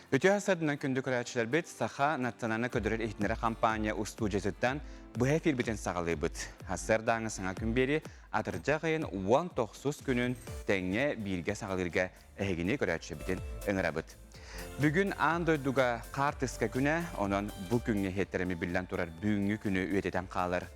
Үтүө сарсыарданан күндү көрөөччүлэрбит Саха национальнай көрдөрөр иһитиннэрэр хампаанньа устуудьуйатыттан быһа эфирбитин саҕалыыбыт. Сарсыардааҥы саҥа күн биэри атырдьах ыйын 19 күнүн тэҥҥэ бииргэ саҕалыырга эһигини көрөөччүбүтүн ыҥырабыт. Бүгүн аан дойдуга хаартыска күнэ, онон бу күҥҥэ иһиэттэрэми биллэн турар бүгүҥҥү күнү үйэтитэн хаалар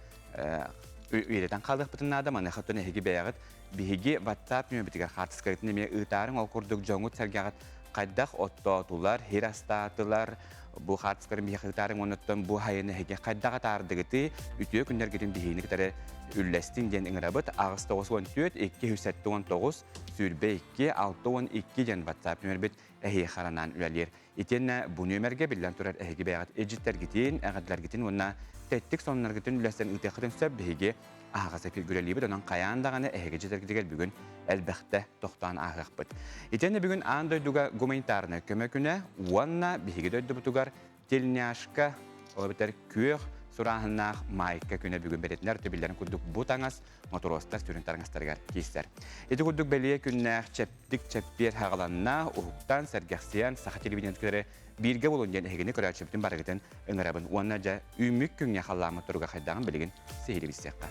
үйэтитэн хаалыахпытын наада. Маныаха оттон эһиги бэйэҕит биһиги WhatsApp нөмербитигэр хаартыскаҕытын эмиэ ыытаарыҥ. Ол курдук дьоҥҥут-сэргэҕит хайдах оттоотулар, сир астаатылар, бу хаартыскаларын биһиэхэ ыытаарыҥ уонна бу хайын эһиги хайдах атаардыгытый, үтүө күннэргитин биһигини кытары үллэстиҥ диэн ыҥырабыт. 894 279 22 62 диэн WhatsApp нөмербит эһиэхэ анаан үлэлиир. Итиэннэ бу нүөмэргэ биллэн турар эһиги бэйэҕит илдьиттэргитин, эҕэрдэлэргитин уонна тэттик сонуннаргытын үллэстэн ыытыаххытын сөп. Биһиги аһаҕас эфиргэ үлэлиибит, онон хайаан даҕаны эһиги дьиэлэргитигэр бүгүн элбэхтэ тохтоон ааһыахпыт. Итиэннэ бүгүн аан дойдуга гуманитарнай көмө күнэ уонна биһиги дойдубутугар тельняшка, ол эбэтэр күөх сурааһыннаах маайка күнэ бүгүн бэлиэтинэр төбүллэрин курдук бу таҥас мотуруостар сүрүн таҥастарыгар киирсэр. Ити курдук бэлиэ күннээх чэптик чэппиэр хаҕаланна, уһуктан, сэргэхсийэн, саха телевидениетыгар бииргэ буолун диэн эһигини көрөөччүбүтүн барыгытын ыҥырабын. Уонна дьэ үүммүт күҥҥэ халлааммыт туруга хайдаҕын билигин сиһилии билсиэххэ.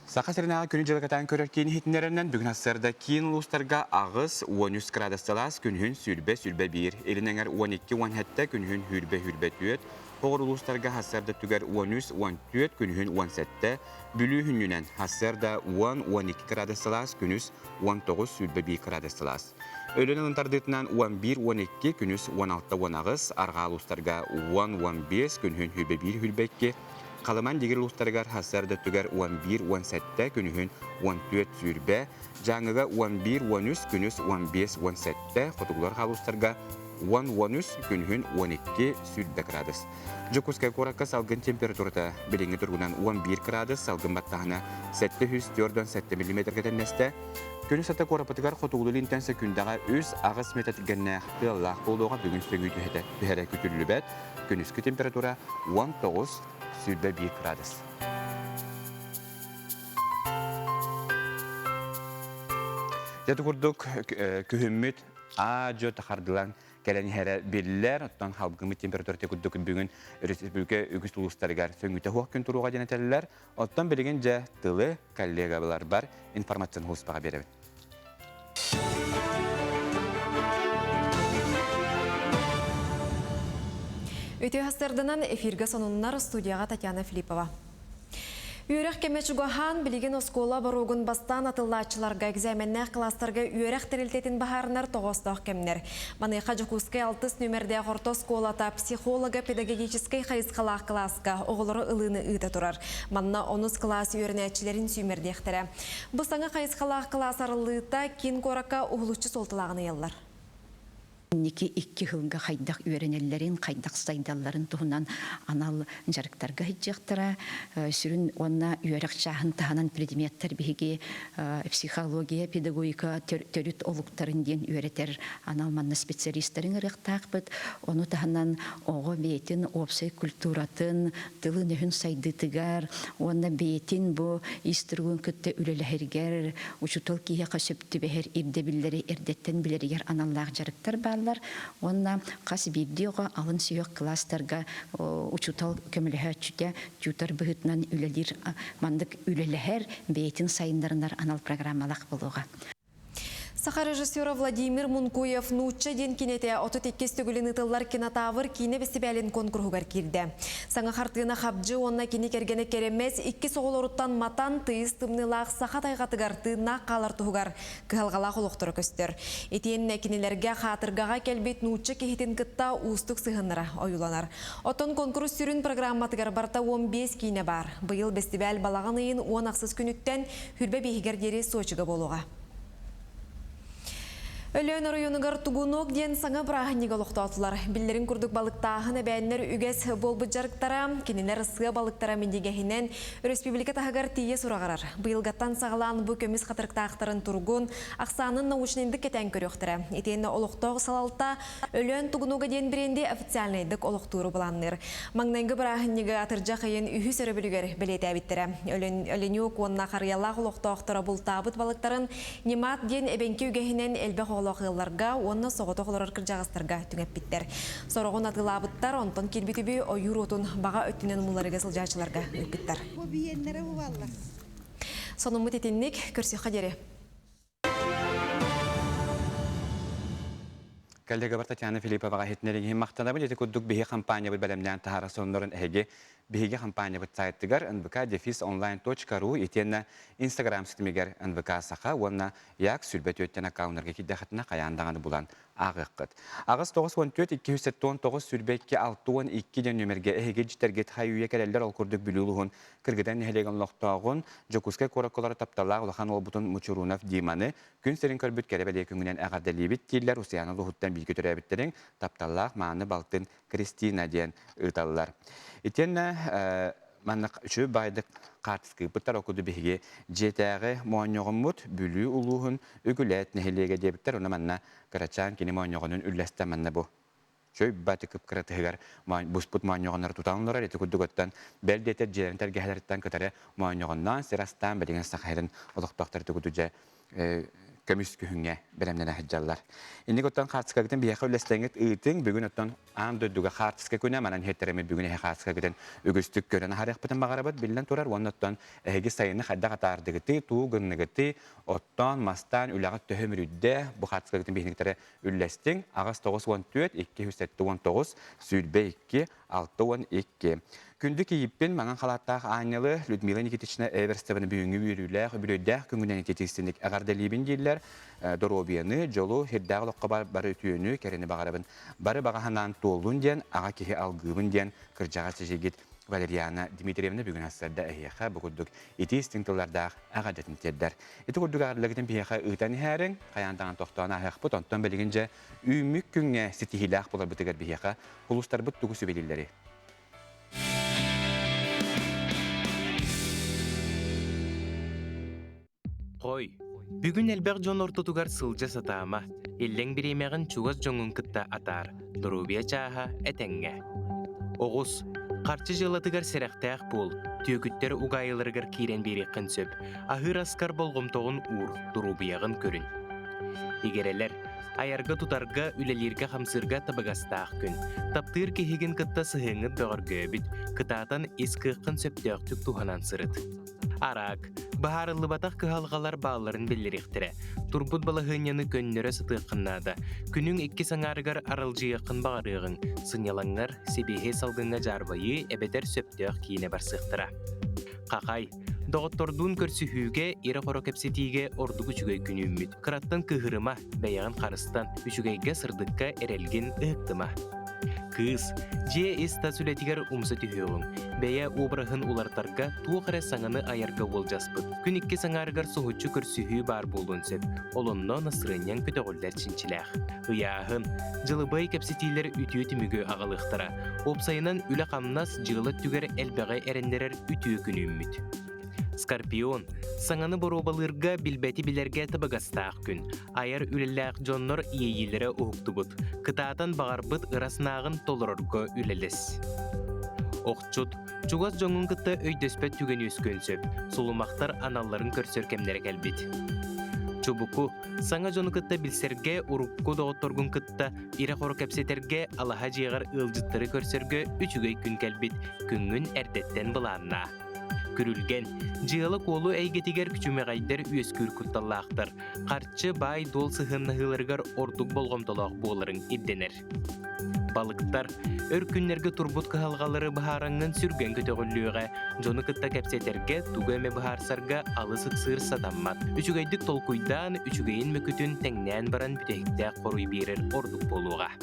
Саха сиринээҕи күнү-дьылы кэтээн көрөр киин иһитиннэрэринэн бүгүн сарсыарда киин улуустарга 8-13 градус сылаас, күнүһүн 20-21, илин эҥэр 12-17, күнүһүн 20-24, Хоҕур улуустарга сарсыарда түгэр 13-14, күнүһүн 17, Бүлүү хүннүнэн сарсыарда 10-12 градус сылаас, күнүс 19-21 градус сылаас. Өлөн ылын тардыытынан 11-12, күнүс 16-18, арҕаа улуустарга 10-15, күнүһүн 21-22, Халыман дигир улуустарыгар сарсыарда өттүгэр 11-17, күнүһүн 14-20, Дьааҥыга 11-13, күнүс 15-17, хотугулар улуустарга 10-13, күнүһүн 12-20 градус. Дьокуускай куоракка салгын температурата билиҥҥи туругунан 11 градус, салгын баттаһына 747 миллиметргэ тэннэстэ. Күнүс ата куораппытыгар хотугулуу-илинтэн сөкүүндэҕэ 3-8 метр түргэннээх тыаллаах буолуоҕа бүгүн сөҥүү түһэрэ күтүллүбэт. Күнүскү температура 19-21 градус. Дьэ курдук күһүммүт аа-дьуо тахардылан кэлэн иһэрэ биллэр. Оттон халгыммыт температурата курдук бүгүн өрөспүүбүлүкэ үгүс улуустарыгар сөҥүүтэ суох күн туруоҕа диэн этэллэр. Оттон билигин дьэ тылы коллегаларбар информационный успаҕа биэрэбин. Үтүө сарсыарданан эфиргэ сонуннар студияҕа Татьяна Филиппова. Үөрэх кэмэ чугаһаан, билигин оскуола боруогун бастаан атыллааччыларга экзаменнээх класстарга үөрэх тэрилтэтин баһаарынар тоҕоостоох кэмнэр. Маныаха Дьокуускай алтыс нүмердээх орто оскуолата психолого-педагогическай хайысхалаах кылааска оҕолору ылыыны ыыта турар. Манна онус кылаас үөрэнээччилэрин сүүмэрдиэхтэрэ. Бу саҥа хайысхалаах кылаас арыллыыта киин куоракка уһулуччу суолталааҕын ыйаллар. Инники икки сылга хайдах үөрэнэллэрин, хайдах сайдалларын туһунан анал дьарыктарга сылдьыахтара. Сүрүн уонна үөрэх чааһын таһынан предметтэр биһиги психология, педагогика төрүт олуктарын диэн үөрэтэр анал манна специалистарын ырыахтаахпыт. Ону таһынан оҕо бэйэтин уопсай культуратын, тылын-өһүн сайдыытыгар уонна бэйэтин бу ис туругун кытта үлэлэһэригэр учуутал киһиэхэ сөп түбэһэр ирдэбиллэри эрдэттэн билэригэр аналлаах дьарыктар бааллар уонна хас биирдии оҕо алын сүһүөх кылаастарга учуутал көмөлөһөөччүтэ тьютор быһыытынан үлэлиир маннык үлэлэһэр бэйэтин сайыннарынар анал программалаах буолуоҕа. Саха режиссера Владимир Мункуев «Нуучча» диэн кинэтэ 32 төгүлүн ыытыллар кинотавр киинэ бэстибээлин конкурһугар киирдэ. Саҥа хартыына хабдьы уонна кини кэргэнэ Кэрэмэс иккис оҕолоруттан матан тыйыс тымныылаах саха тайҕатыгар тыыннаах хаалар туһугар кыһалҕалаах олохторо көстөр. Итиэннэ кинилэргэ хаатыргаҕа кэлбит нуучча киһитин кытта уустук сыһыаннара ойууланар. Оттон конкурс сүрүн программатыгар барыта 15 киинэ баар. Быйыл бэстибээл балаҕан ыйын 10 ахсыс күнүттэн хүрбэ биэһигэр диэри Сочига буолуоҕа. Өлөөн оройуонугар Тугунок диэн саҥа бырааһынньыгы олохтоотулар. Биллэрин курдук балыктааһын эбээннэр үгэс буолбут дьарыктара, кинилэр сыа балыктара минньигэһинэн өрөспүүбүлүкэ таһыгар тиийэ сураҕырар. Быйылгаттан саҕалаан бу көмүс хатырыктаахтарын туругун, ахсаанын научнайдык кэтээн көрүөхтэрэ. Итиэннэ олохтоох салалта Өлөөн Тугунуга диэн бренди официальнайдык олохтууру былаанныыр. Маҥнайгы бырааһынньыгы атырдьах ыйын үһүс өрөбүлүгэр бэлиэтээбиттэрэ. Өлөнүк уонна харыйалаах олохтоохторо бултаабыт балыктарын Ньымаат диэн эбэҥки үгэһинэн элбэх оҕо оҕолоох ыалларга уонна соҕотох олорор кырдьаҕастарга түҥэппиттэр. Сороҕун атыылаабыттар, онтон киирбит үбү ойуур уотун баҕа өттүнэн умулларыга сылдьааччыларга ыыппыттар. Бу биэннэрэ бубаллар. Сонуммут итинник, көрсүөххэ диэри. Коллегабар Татьяна Филипповаҕа иһитиннэриҥ иһин махтанабын. Ити курдук биһи компаниябыт бэлэмнээн таһаара соннорун эһиги биһиги компаниябыт сайтыгар nvk-онлайн.ru итиэннэ Инстаграм ситимигэр НВК Саха уонна Як сүлбэ түөттэн аккауннарга киирдэххитинэ хайаан даҕаны булан ааҕыаххыт. 8 94 279 сүрбэ 2 62 диэн нүөмэргэ эһиги дьиттэргит хайы-үйэ кэлэллэр ол курдук Бүлүү улууһун Кыргыдан нэһилиэгин олохтооҕун Дьокуускай куоракка олорор тапталлаах улахан уолбутун Мучурунов Диманы күн сирин көрбүт кэрэ бэлиэ күҥүнэн эҕэрдэлиибит дииллэр Усуйаана улууһуттан бииргэ төрөөбүттэриҥ тапталлаах мааны балтын Кристина диэн ыыталлар. Итиэннэ маннык үчүгэй баайдык хаартыскыыппыттар ол курдук биһиги дьиэтээҕи моонньоҕоммут Бүлүү улууһун Үгүлээт нэһилиэгэ диэбиттэр. Онно манна кырачаан кини моонньоҕонун үллэстэн манна бу чөй баты кып-кыратыһыгар буспут моонньоҕоннору тутан олорор. Ити курдук оттон бэл диэтэр дьиэлэрин тэлгэһэлэриттэн кытары моонньоҕонноон сир астаан билигин Саха сирин олохтоохторо ити дьэ көмүс күһүҥҥэ бэлэмнэнэ сылдьаллар. Инник оттон хаартыскагытын биһиэхэ үллэстэҥҥит ыытыҥ. Бүгүн оттон аан дойдуга хаартыска күнэ манан иһиттэримит бүгүн эһи хаартыскагытын үгүстүк көрөн аһарыахпытын баҕарабыт биллэн турар уонна оттон эһиги сайыны хайдах атаардыгытый, туу гынныгытый, оттоон, мастаан үлэҕит төһө мүрүйдэ бу хаартыскагытын биһиниктэрэ үллэстиҥ. 8 94 279 22 62. Күндү кийииппин маҥан халааттаах аанньалы Людмила Никитична Эверстованы бүгүҥҥү үөрүүлээх, үбүлүөйдээх күҥүнэн ититиистиник эҕэрдэлиибин дииллэр. Доруобуйаны, дьолу, сирдээх олоххо бары үтүөнү, кэрэни баҕарабын. Бары баҕа санаан туоллун диэн, аҕа киһи алгыыбын диэн кырдьаҕас эдьиийгит Валериана Дмитриевна бүгүн ассарда эһиэхэ бу курдук итии истиҥ тыллардаах эҕэрдэтин тиэрдэр. Ити курдук эҕэрдэлэргитин биһиэхэ ыытан иһээриҥ, хайаан даҕаны тохтоон ааһыахпыт, онтон билигин дьэ үүммүт күҥҥэ ситиһиилээх буоларбытыгар биһиэхэ Улуустарбыт тугу сүбэлииллэрий? Хой, бүгүн элбэх дьон ортотугар сылдьа сатаама. Иллэҥ бириэмэҕин чугас дьоҥҥун кытта атаар. Доруобуйа чааһа этэҥҥэ. Оҕус, харчы дьыалатыгар сэрэхтээх буол. Түөкүттэр угаайыларыгар киирэн биэриэххин сөп. Аһыыр аскар болҕомтоҕун уур, доруобуйаҕын көрүн. Игирэлэр, Айарга-тутарга, үлэлииргэ-хамсыырга табыгастаах күн. Таптыыр киһигин кытта сыһыаҥҥыт бөҕөргөөбүт, кытаатан ис кыаххын сөптөөхтүк туһанан сырыт. Араак. Быһаарыллыбатах кыһалҕалар баалларын биллэриэхтэрэ. Турбут балаһыанньаны көннөрө сатыаххын наада. Күнүҥ иккис аҥаарыгар аралдьыйыаххын баҕарыаҕыҥ. Сынньалаҥҥар, сибиэһэй салгыҥҥа дьаарбайыы эбэтэр сөптөөх киинэ барсыахтара. Хахай. Доҕоттордуун көрсүһүүгэ, ирэ-хоро кэпсэтиигэ ордук үчүгэй күн үүммүт. Кыраттан кыыһырыма, бэйэҕин харыстан, үчүгэйгэ, сырдыкка эрэлгин ыһыктыма. Кыыс, дьиэ ис-тас үлэтигэр умса түһүөҕүҥ. Бэйэ обраһын уларытарга туох эрэ саҥаны айарга уолдьаспыт. Күн иккис аҥаарыгар соһуччу көрсүһүү баар буолуон сөп. Ол онно настырыанньаҥ көтөҕүллэр чинчилээх. Ыйааһын, дьылыбыай кэпсэтиилэр үтүө түмүгү аҕалыахтара. Уопсайынан үлэ-хамнас дьыала өттүгэр элбэҕи эрэннэрэр үтүө күн үүммүт. Скорпион, саҥаны боруобалыырга, билбэти билэргэ табыгастаах күн. Айар үлэлээх дьоннор иэйиилэрэ уһуктубут. Кытаатан баҕарбыт ыра санааҕын толорорго үлэлэс. Охчут, чугас дьоҥҥун кытта өйдөспөт түгэн үөскүөн сөп. Сулумахтар аналларын көрсөр кэмнэрэ кэлбит. Чубуку, саҥа дьону кытта билсэргэ, урукку доҕотторгун кытта ирэ-хоро кэпсэтэргэ, алаһа дьиэҕэр ыалдьыттары көрсөргө үчүгэй күн кэлбит. Күҥҥүн эрдэттэн былааннаа. Күрүлгэн, дьыала-куолу эйгэтигэр күчүмэҕэйдэр үөскүүр кутталлаахтар. Харчы, баай-дуол сыһыаннаһыыларыгар ордук болҕомтолоох буоларыҥ ирдэнэр. Балыктар, өр күннэргэ турбут кыһалҕалары быһаараҥҥын сүргэн көтөҕүллүөҕэ. Дьону кытта кэпсэтэргэ, тугу эмэ быһаарсарга алыс ыксыыр сатаммат. Үчүгэйдик толкуйдаан, үчүгэйин мөкүтүн тэҥнээн баран бүтэһиктээх хоруй биэрэр ордук буолуоҕа.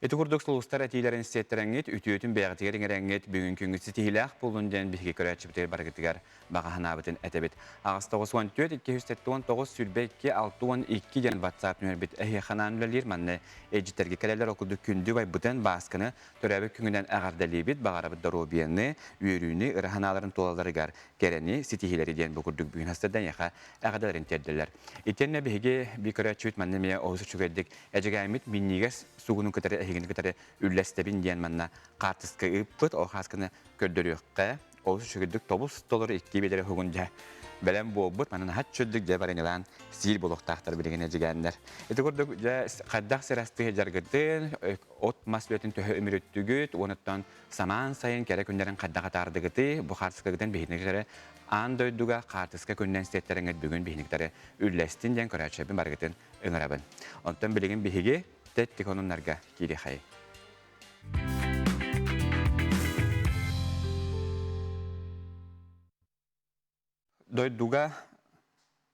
Ити курдук сулустар этиилэрин сиэттэрэҥҥит, үтүөтүн бэйэҕитигэр иҥэрэҥҥит, бүгүн күҥҥүт ситиһиилээх буоллун диэн биһиги көрөөччүбүтүгэр барыгытыгар баҕа санаабытын этэбит. 8 94 279 22 62 диэн WhatsApp нүөмэрбит эһиэхэ анаан үлэлиир. Манна эдьиттэргэ кэлэллэр ол курдук күндү байбытын, Баасканы төрөөбүт күҥүнэн эҕэрдэлиибит, баҕарабыт доруобуйаны, үөрүүнү, ыра санааларын туолаларыгар кэрэни, ситиһиилэри диэн бу курдук бүгүн хастардан эйиэхэ эҕэрдэлэрин тиэрдэллэр. Итиэннэ биһиги би көрөөччүбүт манна эмиэ олус үчүгэйдик эдьигээммит минньигэс сугунун кытары эһигини кытары үллэстэбин диэн манна хаартыска ыыппыт. Ол хаасканы көрдөрүөххэ. Олус үчүгэйдик тобус толору икки биэдэрэ уһугун дьэ бэлэм буолбут. Манан наһаа чөллүк дьэ барынылаан сиир буолуохтаахтар билигин эдьигээннэр. Ити курдук дьэ хайдах сир астыы дьаргытын, от-мас үлэтин төһө үмүрүттүгүт, уонуттан самаан сайын кэрэ күннэрин хайдах атаардыгытый, бу хаартыскагытын биһиниктэрэ аан дойдуга хаартыска күнүнэн сиэттэриҥҥит бүгүн биһиниктэрэ үллэстин диэн көрөөччүлэрбин барыгытын ыҥырабын. Онтон билигин биһиги тэттик онуннарга киириэхэйин. Дойдуга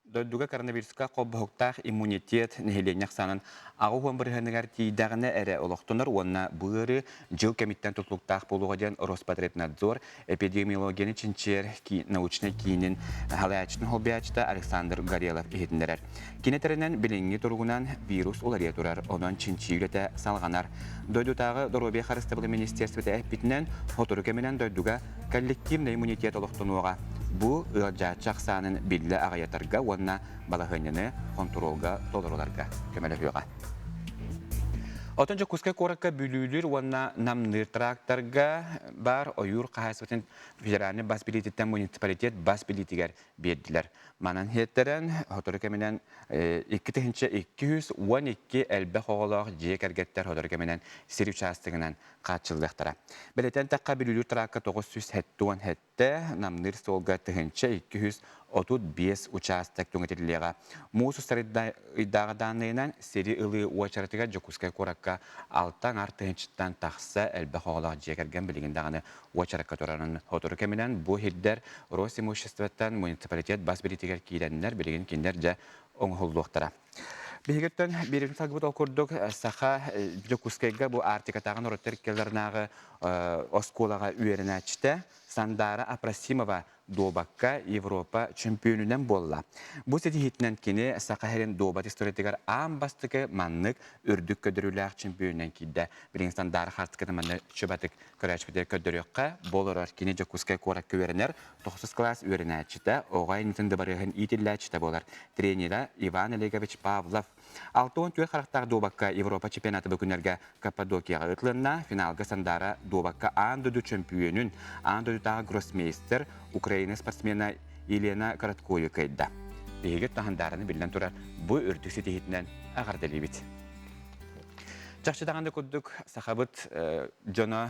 Дойдуга коронавируска холбоһуктаах иммунитет нэһилиэнньэ ахсаанын 80 бырыһыаныгар тиийдэҕинэ эрэ олохтонор уонна бу ыарыы дьыл кэмиттэн тутулуктаах буолуоҕа диэн Роспотребнадзор эпидемиологияны чинчийэр научнай киинин салайааччытын солбуйааччыта Александр Горелов иһитиннэрэр. Кини этэринэн, билиҥҥи туругунан вирус уларыйа турар, онон чинчийии үлэтэ салҕанар. Дойдутааҕы доруобуйа харыстабылын министиэристибэтэ эппитинэн, сотору кэминэн дойдуга коллективнай иммунитет олохтонуоҕа. Бу ыалдьааччы ахсаанын биллэ аҕыйатарга уонна балаһыанньаны хонтуруолга толоруларга көмөлөһүөҕэ. Оттон Дьокуускай куоракка Бүлүүлүүр уонна Намныыр тракторга баар ойуур хаһаайыстыбатын федеральнай бас билиититтэн муниципалитет бас билиитигэр биэрдилэр. Манан иһиттэрэн, сотору кэминэн 2212 элбэх оҕолоох дьиэ кэргэттэр сотору кэминэн сир учаастагынан хааччыллыахтара. Бэлэтэн тэххэ Бүлүүлүүр тракка 977, Намныыр суолга 1235 учаастак түҥэтиллиэҕэ. Муус устар ыйдааҕы дааннайынан сири ылыы уочаратыгар Дьокуускай куоракка алта аҥаар тыһыынчаттан тахса элбэх оҕолоох дьиэ кэргэн билигин даҕаны уочаракка турарын сотору кэминэн бу сирдэр Росимуществоттан муниципалитет бас билиитигэр киирэннэр билигин кинилэр дьэ оҥоһуллуохтара. Биһигиттэн биирин салгыбыт ол курдук саха Дьокуускайга бу Арктикатааҕы норуоттар иккилэринээҕи оскуолаҕа үөрэнээччитэ Сандара Апросимова дуобакка Европа чөмпүйүөнүнэн буолла. Бу ситиһиитинэн кини Саха сирин дуобат историятыгар аан бастакы маннык үрдүк көрдөрүүлээх чөмпүйүөнүнэн киирдэ. Билигин Сандара хаартыскатын манна чубатык көрөөччүбүтүгэр көрдөрүөххэ, бу олорор кини Дьокуускай куоракка үөрэнэр тохсус кылаас үөрэнээччитэ, оҕо айымньытын дыбарыаһын иитиллээччитэ буолар. Тренерэ Иван Олегович Павлов. 64 харахтаах дуобакка Европа чемпионата бу күннэргэ Каппадокияҕа ыытылынна. Финалга Сандара дуобакка аан дойду чөмпүйүөнүн, аан дойдутааҕы гроссмейстер, Украина спортсмена Елена Короткою кыайда. Биһиги Сандаараны биллэн турар бу үрдүк ситиһиитинэн эҕэрдэлиибит. Чахчы даҕаны курдук сахабыт дьоно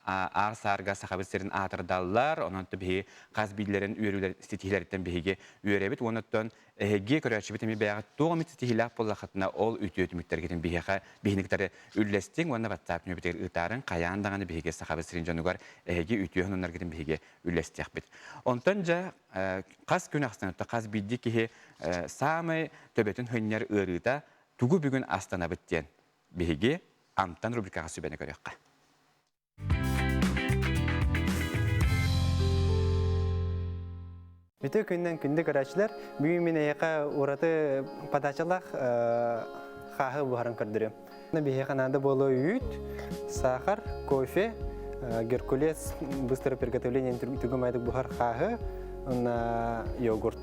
аар саарга сахабыт сирин аатырдаллар, онон биһиги хас биирдиилэрин үөрүүлэр ситиһиилэриттэн биһиги үөрэбит уонна оттон эһиги көрөөччүбүт эмиэ бэйэҕит туох эмит ситиһиилээх буоллаххытына ол үтүө түмүктэргитин биһиэхэ биһини кытары үллэстиҥ уонна WhatsApp нөмүрбүтүгэр ыытаарыҥ хайаан даҕаны биһиги сахабыт сирин дьонугар эһиги үтүө сонуннаргытын биһиги үллэстиэхпит. Онтон дьэ хас күн ахсын хас биирдии киһи саамай төбөтүн хынньар ыарыыта тугу бүгүн астанабыт диэн биһиги Амтан рубрикаҕа сүбэни көрүөххэ. Үтүө күннэн күндү көрөөччүлэр, бүгүн мин эйиэхэ ураты подачалаах хааһы буһаран көрдөрүөм. Биһиэхэ наада буолуо үүт, сахар, кофе, геркулес быстрое приготовление түгүм буһар хааһы, уонна йогурт.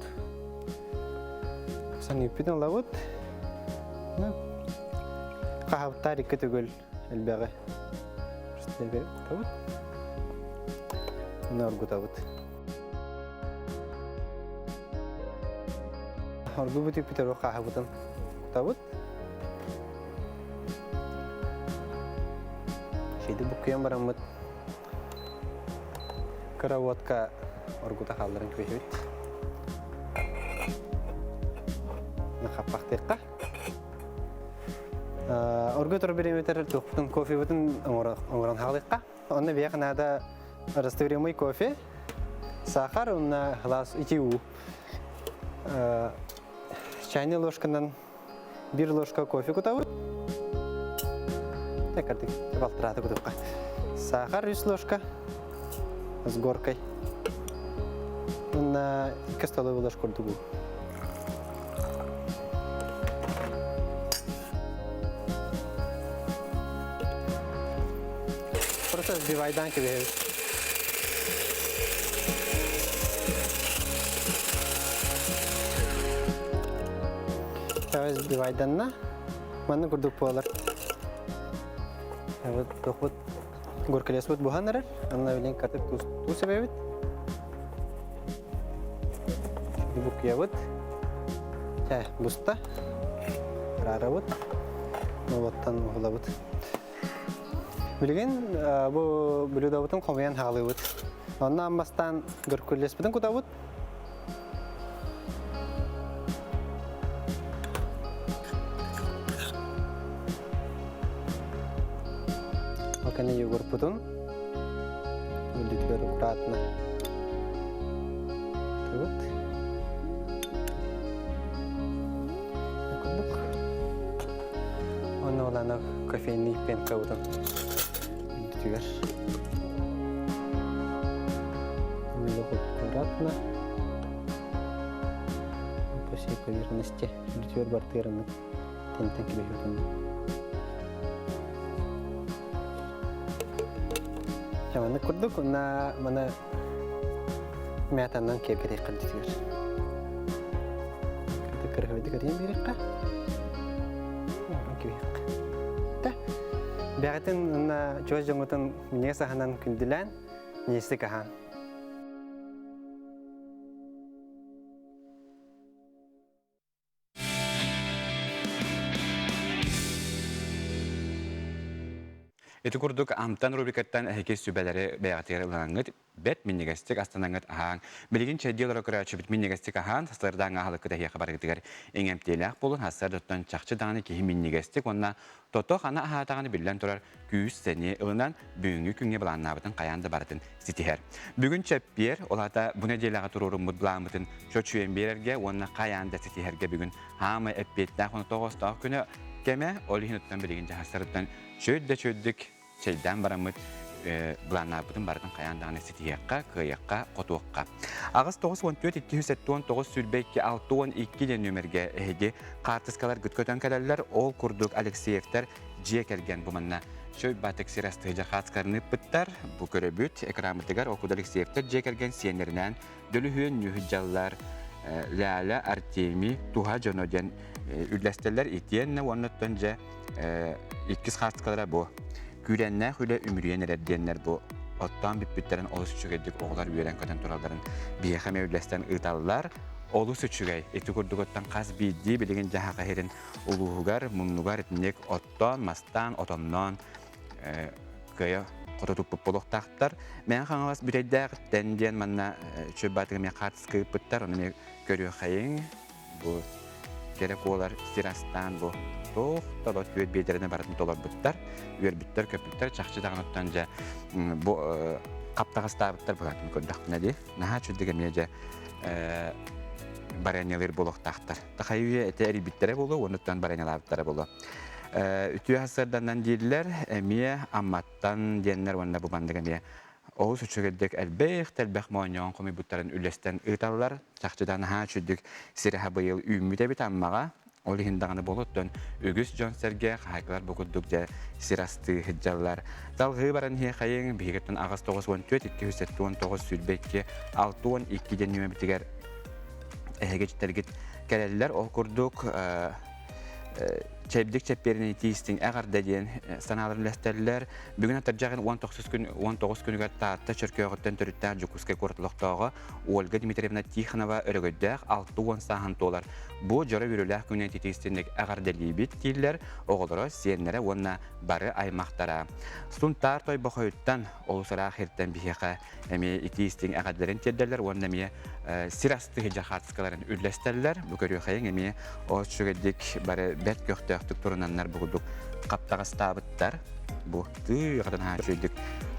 Саныыппытын ылабыт. Хаһабыттаар икки төгүл элбэҕи кутабыт. Уна оргутабыт. Оргубут үппүтэр хаһабытын кутабыт. Шейди буккуйан бараммыт Кыра уотка оргута хаалларан кэбиһэбит. Хаппахтыахха. Оргу турар бириэмэтэр туохпутун кофебытын оҥорон хаалыахха. Онно биһиэхэ наада растворимый кофе, сахар уонна глаз ити уу. Чайный ложканан Биир ложка кофе кутабыт. Так, балтыраата кутуохха. Сахар үс ложка с горкой. Уонна икки столовый ложка курдук уу. Просто сбивайдан кэбиһэбит. Сбивайданна. Манна курдук буолар. Вот тохбут горкалеспут буһан эрэр. Анна билин катык туус эбэбит. Букуйабыт. Чэ, буста. Араарабыт. Уоттан уһулабыт. Билигин бу блюдобутун хомуйан хаалыыбыт. Онно аммастаан гөркүллэспитин кутабыт. Ол кэннэ йогурпутун үрдүтүгэр аккуратно кутабыт. Курдук. Онно улаана кофейный пенкабытын үрдүтүгэр аккуратно по всей поверхности үрдүтүгэр бартыырыннык тентэн кэбиһиэтин. Маннык курдук уонна маны мятанан киэргэтиэххэ дитигэр. Кырыһыбыты көрүн биэриэххэ. Кэбиһиэххэ. Та. Бэҕэтин уонна чугас дьоҥҥутун минньигэс аһынан күндүлээн, минньигэстик аһаан. Ити курдук Амтан рубрикаттан эһиги сүбэлэри бэйэҕитигэр ылаҥҥыт, бэрт минньигэстик астанаҥҥыт аһааҥ. Билигин чэйдии олоро көрөөччүбүт минньигэстик аһаан, сарсыардааҥҥы аһылыккыт эһиэхэ барыгытыгар иҥэмтиэлээх буолун, сарсыардаттан чахчы даҕаны киһи минньигэстик уонна тото-хана аһаатаҕына биллэн турар күүс-сэниэ ылынан бүгүҥҥү күҥҥэ былааннаабытын хайаан да барытын ситиһэр. Бүгүн чэппиэр, ол аата бу нэдиэлэҕэ туруоруммут былааммытын чочуйан биэрэргэ уонна хайаан да ситиһэргэ бүгүн хаамай эппиэттээх уонна тоҕоостоох күнэ кэмэ, ол иһин оттон билигин дьаһастарыттан чөл да чөлдүк чэйдээн бараммыт былааннаабытын барытын хайаан даҕаны ситиһиэххэ, кыайыахха, хотуохха. 8 94 279 22 62 диэн нүөмэргэ эһиги хаартыскаларгыт көтөн кэлэллэр. Ол курдук Алексеевтар дьиэ кэргэн бу манна Чөй Батык сир астыһыдьа хаацкарны ыппыттар. Бу көрөбүт экранмытыгар Окуд Алексеевтар дьиэ кэргэн сиэннэринээн Дөлүһүөн Ньүһүдьаллар Ляля Артемий туһа дьоно диэн үллэстэллэр итиэннэ уоннаттан дьэ иккис хаартыскалара бу күүрэннээх үлэ үмүрүйэн эрэр диэннэр бу оттоон бүппүттэрин олус үчүгэйдик оҕолор үөрэн-көтөн туралларын биһиэхэ эмиэ үллэстэн ыыталлар. Олус үчүгэй. Ити курдугуттан хас биирдии билигин дьаһах иһирин улууһугар, муннугар итинник оттоон, мастаан, отонноон кыайа хото туппут буолуохтаахтар. Мэҥэ Хаҥалас Бүтэйдээҕиттэн диэн манна үчүгэй баатыгы эмиэ хаартыска ыыппыттар, ону эмиэ көрүөххэйиҥ. Бу кэрэ куолар сир астаан бу туох да түөрт биэдэрини барытын толорбуттар, үөрбүттэр, көппүттэр, чахчы даҕаныттан дьэ бу хаптаҕастаабыттар быһаатын көрдөхпүнэ дии. Наһаа үчүгэй эмиэ дьэ барыанньалыыр буолуохтаахтар. Тахайы этэ эрийбиттэрэ буолуо, уонуттан барыанньалаабыттара буолуо. Үтүө сарсыарданан дииллэр, эмиэ Амматтан диэннэр уонна бу маннык эмиэ олус үчүгэйдик элбэх элбэх моонньоҕон хомуйбуттарын үллэстэн ыыталлар. Чахчыта наһаа үчүгдүк сирэһэ быйыл үүммүт эбит Аммаҕа. Ол иһин даҕаны буолуоттан үгүс дьон-сэргэ хаһаайкалар бу курдук дьэ сир астыы сылдьаллар. Салҕыы баран иһиэхэйиҥ, биһигиттэн 8 94 279 22 62 диэн нүөмэбитигэр эһиги дьиттэргит кэлэллэр. Ол курдук чэбдик чэппиэринэй тиистиҥ эҕэрдэ диэн санааларын үлэстэллэр. Бүгүн атырдьаҕын 19 күн 19 күнүгэр Таатта Чөркөөҕүттэн төрүттээх Дьокуускай куорат олохтооҕо Ольга Дмитриевна Тихонова өрөгөйдөөх 60 сааһын туолар. Бу дьоро үөрүүлээх күнүнэн титиистинник эҕэрдэлиибит дииллэр оҕолоро, сиэннэрэ уонна бары аймахтара. Сунтаар Тойбохойуттан олус ыраах иртэн биһиэхэ эмиэ итии-истиҥ эҕэрдэлэрин тиэрдэллэр уонна эмиэ сир астыы хаартыскаларын үллэстэллэр. Бу көрүөххэйиҥ эмиэ олус үчүгэйдик бары бэрт көхтөөхтүк турунаннар бу курдук хаптаҕастаабыттар. Бу тыаҕатын аһаа үчүгэйдик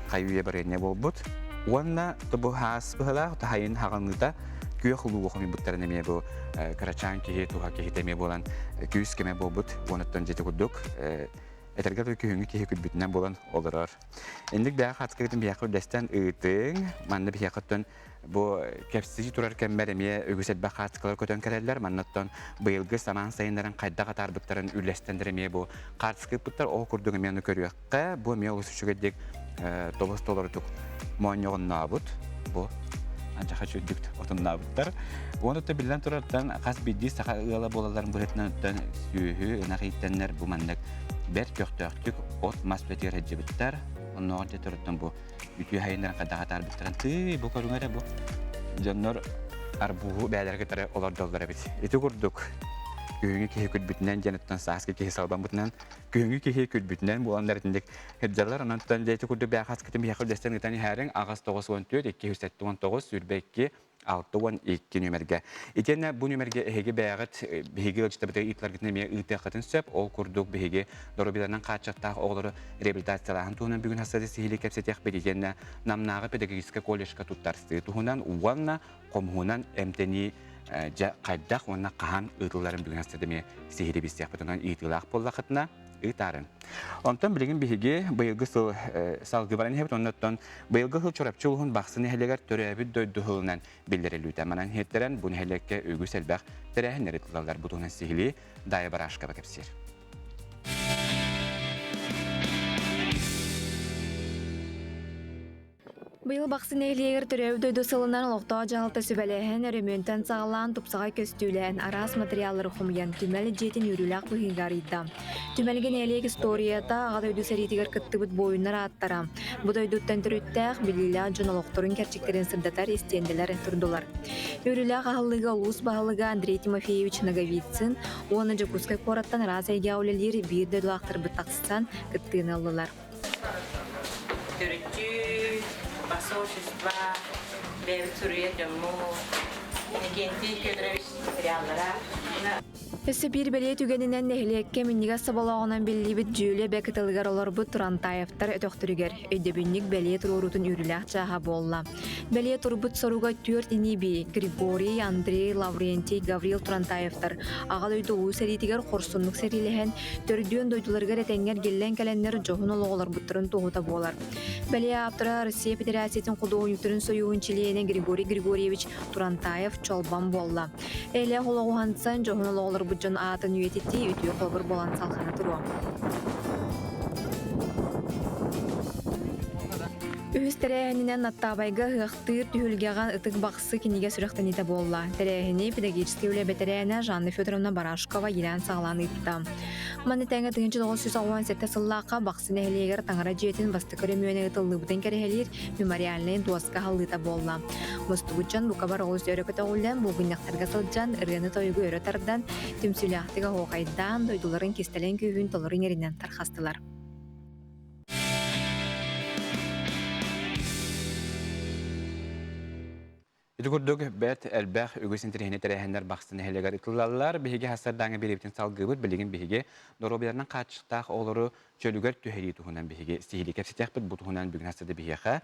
хайы-үйэ барыанньа буолбут. Уонна бу хаас быһылаах таһайын хаҕаныыта күөх улуу хомуйбуттарын эмиэ бу кырачаан киһи туһа киһитэ эмиэ буолан күүс кэмэ буолбут. Уонуттан дьити курдук этэргэ дылы күһүҥҥү киһи күлбүтүнэн буолан олорор. Инник бэйэ хаатыскыгытын биһиэхэ үллэстэн ыытыҥ. Манна биһиэхэ оттон бу кэпсии турар кэммэр эмиэ үгүс элбэх хаартыскалар көтөн кэлэллэр. Манна оттон быйылгы самаан сайыннарын хайдах атаарбыттарын үллэстэннэр эмиэ бу хаартыска ыыппыттар. Ол курдук эмиэ ону көрүөххэ. Бу эмиэ олус үчүгэйдик тобус толорутук моонньоҕоннообут. Бу анчаха чүрдүк отуннаабыттар. Уонна биллэн турартан хас биирдии саха ыала буолалларын быһыытынан оттон сүөһү, ынах ииттэннэр бу маннык бэрт көхтөөхтүк от-мас үлэтигэр сылдьыбыттар. Оннооҕор дьэ туруттан бу үтүө хайыннарын хайдах атаарбыттарын тыый бу көрүҥ эрэ бу дьоннор. Арбуһу бээлэр кытары олордоллор эбит. Ити курдук күһүҥҥү киһи күлбүтүнэн диэн оттон сааскы киһи салбаммытынан күһүҥҥү киһи күлбүтүнэн буолан итинник сылдьаллар. Онон дьэ ити курдук бээхаскытын биһиэхэ үллэстэн ыытан иһээриҥ аҕыс 94 279 22 62 нүөмэргэ. Итиэннэ бу нүөмэргэ эһиги бэйэҕит биһиги ыалдьыттарбытыгар ыытыларгытын эмиэ ыытыаххытын сөп. Ол курдук биһиги доруобуйаларынан хааччахтаах оҕолору реабилитациялааһын туһунан бүгүн хасса сиһилии кэпсэтиэхпит. Итиэннэ Намнааҕы педагогическай колледжка туттарсыы туһунан уонна хомуһунан эмтэнии дьэ хайдах уонна хаһан ыытылларын бүгүн хасса эмиэ сиһилии билсиэхпит. Онон ыытыылаах буоллаххытына ыытаарыҥ. Онтон билигин биһиги быйылгы сыл салгыы баран иһэбит. Оннуттан быйылгы сыл Чурапчы улууһун Бахсы нэһилиэгэр төрөөбүт дойду сылынан биллэриллибитэ. Манан иһиттэрэн бу нэһилиэккэ үгүс элбэх тэрээһиннэр ыытыллаллар. Бу туһунан сиһилии Дайа Барашкова кэпсиир. Быйыл Бахсы нэһилиэгэр төрөөбүт дойду сылынан олохтоох дьаһалта сүбэлэһэн, өрөмүөнтэн саҕалаан тупсаҕай көстүүлээн, араас материаллары хомуйан, түмэл дьиэтин үөрүүлээх быһыыга арыйда. Түмэлгэ нэһилиэк историята, Аҕа дойду сэриитигэр кыттыбыт буойуннар ааттара, бу дойдуттан төрүттээх, биллиилээх дьон олохторун кэрчиктэрин сырдатар истиэндэлэр турдулар. Үөрүүлээх аһыллыыга улуус баһылыга Андрей Тимофеевич Ноговицын уонна Дьокуускай куораттан араас эйгэҕэ үлэлиир биир дойдулаахтарбыт тахсан кыттыыны ыллылар. Төрүччү, посольство, бэйэбит суруйар дьоммут, Иннокентий Федорович материаллара. Өссө биир бэлиэ түгэнинэн нэһилиэккэ минньигэс соболооҕунан биллибит Дьүөлэ эбэ кытылыгар олорбут Турантаевтар өтөхтөрүгэр өйдөбүнньүк бэлиэ туруоруутун үөрүүлээх чааһа буолла. Бэлиэ турбут соруга түөрт ини-бии Григорий, Андрей, Лаврентий, Гаврил Турантаевтар Аҕа дойду Улуу сэриитигэр хорсуннук сэриилэһэн, төрдүөн дойдуларыгар этэҥҥэ эргиллэн кэлэннэр дьоһун олоҕу олорбуттарын туоһута буолар. Бэлиэ ааптара Россия Федерациятын худуоһунньуктарын сойууһун чилиэнэ Григорий Григорьевич Турантаев чолбон буолла. Эйэлээх олоҕу уһансан, дьоһун олоҕу олорбут дьон аатын үйэтитии үтүө холобур буолан салҕана туруо. Үһүс тэрээһининэн Наттаабайга ыһыахтыыр түһүлгэҕэ Ытык Бахсы кинигэ сүрэхтэниитэ буолла. Тэрээһини педагогическай үлэ бэтэрээнэ Жанна Федоровна Барашкова иилээн-саҕалаан ыытта. Маны тэҥэ 1987 сыллаахха Бахсы нэһилиэгэр таҥара дьиэтин бастакы өрөмүөнэ ыытыллыбытын кэрэһэлиир мемориальнай дуоска аһыллыыта буолла. Мустубут дьон бука бары олус өрө көтөҕүллэн, булгунньахтарга сылдьан, ырыаны-тойугу өрө тардан, түмсүүлээхтик оһуохайдаан, дойдуларын кистэлэҥ күүһүн толору иҥэринэн тарҕастылар. Ити курдук бэрт элбэх үгүс интэриэһинэй тэрээһиннэр Бахсы нэһилиэгэр ыытыллаллар. Биһиги хастардааҥы биэриибитин салгыыбыт. Билигин биһиги доруобуйаларынан хааччахтаах оҕолору чөлүгэр түһэрии туһунан биһиги сиһилии кэпсэтиэхпит. Бу туһунан бүгүн хастарда биһиэхэ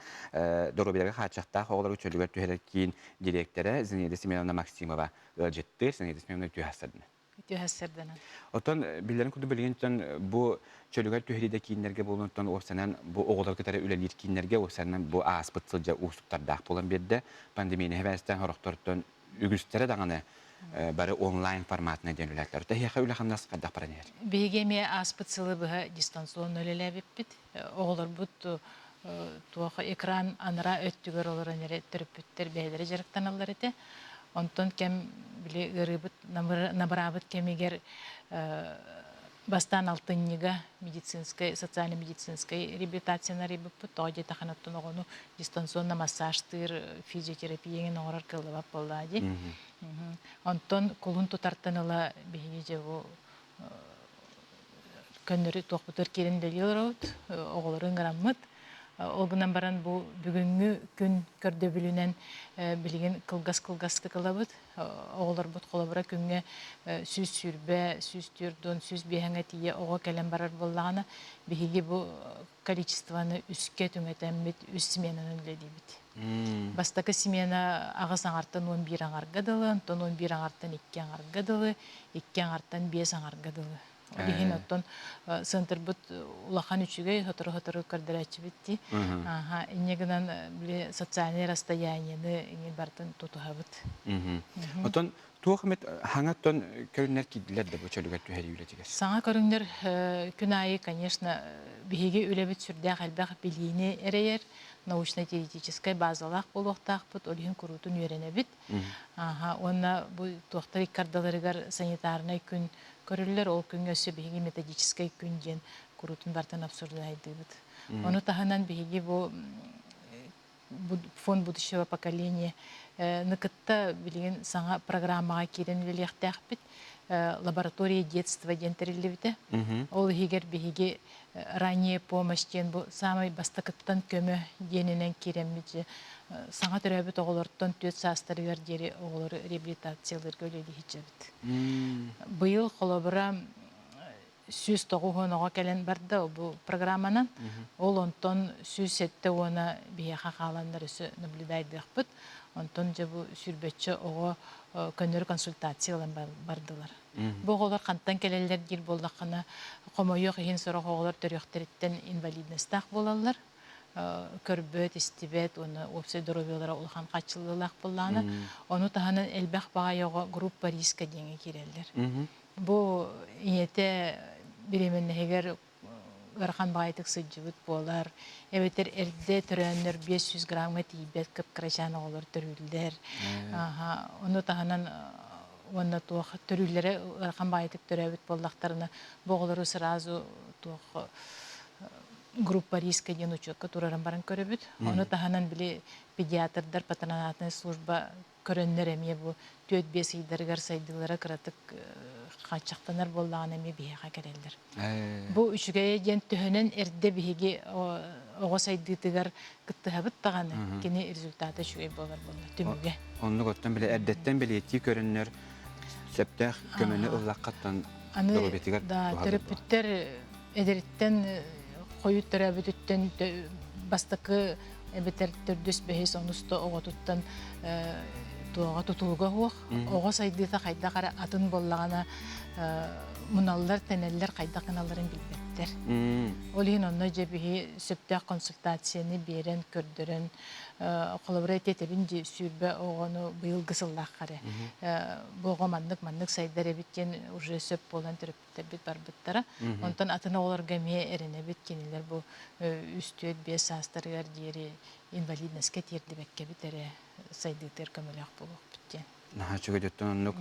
доруобуйаларга хааччахтаах оҕолору чөлүгэр түһэрэр киин дириэктэрэ Зинаида Семеновна Максимова ыалдьыттыыр. Зинаида Семеновна үтүө хастардына. Үтүө Оттон биллэрин курдук билигин бу чөлүгэр түһэриидэ кииннэргэ буолуонтан уопсанан бу оҕолор кытары үлэлиир кииннэргэ уопсанан бу ааспыт сылдьа уустуктардаах буолан биэрдэ. Пандемияны хэбээстээн сорохтортон үгүстэрэ даҕаны бары онлайн форматына диэн үлэлээтилэр. Тэһиэхэ үлэ-хамнас хайдах баран иһэр? Биһиги эмиэ ааспыт сылы быһа дистанционно үлэлээбиппит. Оҕолорбут туох экран анараа өттүгэр олорон эрэ төрөппүттэр бэйэлэрэ дьарыктаналлар этэ. Онтон кэм били ыарыыбыт набыраабыт кэмигэр бастаан алтынньыга медицинскэй, социально-медицинскэй реабилитацияны арыйбыппыт. Тоҕо диэтэххинэ оттон оҕону дистанционно массажтыыр физиотерапия эҥин оҥорор кыаллыбат буоллаҕа дии. Онтон кулун тутартан ыла биһиги дьэ бу көннөрү туохпутугар киирэн үлэлии олоробут, оҕолору ыҥыраммыт. Ол гынан баран бу бүгүҥҥү күн көрдөбүлүнэн билигин кылгас-кылгастык ылабыт. Оҕолорбут холобура күҥҥэ 120, 140, 105 тиийэ оҕо кэлэн барар буоллаҕына, биһиги бу количествоны үскэ түҥэтэммит үс сменанан үлэлиибит. Бастакы смена аҕыс аҥартан 11 аҥарга дылы, онтон 11 аҥартан икки аҥарга дылы, икки аҥартан биэс аҥарга дылы. Ол иһин оттон центрбыт улахан үчүгэй, сотору-сотору көрдөрөөччүбүт дии. Аха, инньэ гынан били социальное расстояниены иҥин барытын тутуһабыт. Оттон туох эмит хаҥа оттон көрүҥнэр киирдилэр да бу чөлүгэр түһэрии үлэтигэр? Саҥа көрүҥнэр күн аайы, конечно, биһиги үлэбит сүрдээх элбэх билиини эрэйэр, научно-теоретическай базалаах буолуохтаахпыт, ол иһин куруутун үөрэнэбит. Аха, уонна бу туохтар иккардаларыгар санитарнай күн көрүллэр, ол күҥҥэ өссө биһиги методическай күн диэн куруутун бартан обсуждайдыыбыт. Ону таһынан биһиги бу. Фонд будущего поколения кытта билигин саҥа программаҕа киирэн үлэлиэхтээхпит. Лаборатория детства диэн тэриллибитэ. Ол иһигэр биһиги ранняя помощь диэн бу саамай бастакыттан көмө диэнинэн киирэммит саҥа төрөөбүт оҕолортон 4 саастарыгар диэри оҕолору реабилитациялыырга үлэлии сылдьабыт. Быйыл холобура 190 оҕо кэлэн барда бу программанан. Ол онтон 107 уона биһиэхэ хааланнар өссө наблюдайдыахпыт. Онтон дьэ бу сүүрбэччэ оҕо көннөрү консультация ылан бардылар. Бу оҕолор хантан кэлэллэр диир буоллаххына, хомойуох иһин сорох оҕолор төрүөхтэриттэн инвалидностаах буолаллар. Көрбөт, истибэт уонна уопсай доруобуйалара улахан хааччыллыылаах буоллаҕына, ону таһынан элбэх баҕайы оҕо группа риска диэҥҥэ киирэллэр. Бу ийэтэ бириэмэннэһигэр ыарахан баҕайытык сылдьыбыт буолар, эбэтэр эрдэ төрөөннөр 500 граммҥа тиийбэт кып-кырачаан оҕолор төрүүллэр. Ону таһынан уонна туох төрүүллэрэ ыарахан баҕайытык төрөөбүт буоллахтарына, бу оҕолору сразу туох группа риска диэн учуокка тураран баран көрөбүт. Ону таһынан били педиатрдар патронатная служба көрөннөр эмиэ бу 4-5 ыйдарыгар сайдыылара кыратык хааччахтанар буоллаҕына эмиэ биһиэхэ кэлэллэр. Бу үчүгэйэ диэн төһөнөн эрдэ биһиги оҕо сайдыытыгар кыттыһабыт даҕаны кини результата үчүгэй буолар буолла түмүгэ. Оннук оттон бile эрдэттэн бэлиэтии көрөннөр сөптөөх көмөнү ыллаххаттан Аны да төрөппүттэр эдэриттэн хойут төрөөбүтүттэн бастакы эбэтэр төрдүс бэһис онус да оҕотуттан туоҕа тутулуга суох оҕо сайдыыта хайдах эрэ атын буоллаҕына муналлар тэнэллэр хайдах гыналларын билбэттэр ол иһин онно дьэ биһи сөптөөх консультацияны биэрэн көрдөрөн холобура этэбин дии 20 оҕону быйылгы сыллаахха эрэ бу оҕо маннык маннык сайдар эбит диэн уже сөп буолан төрөппүттэрбит барбыттара. Онтон атын оҕолорго эмиэ эрэнэбит, кинилэр бу үс, түөрт, биэс саастарыгар диэри инвалидноска тиэрдибэккэбит эрэ сайдыытыгар көмөлөөх буолуохпут диэн. Наһаа үчүгэй оттон оннук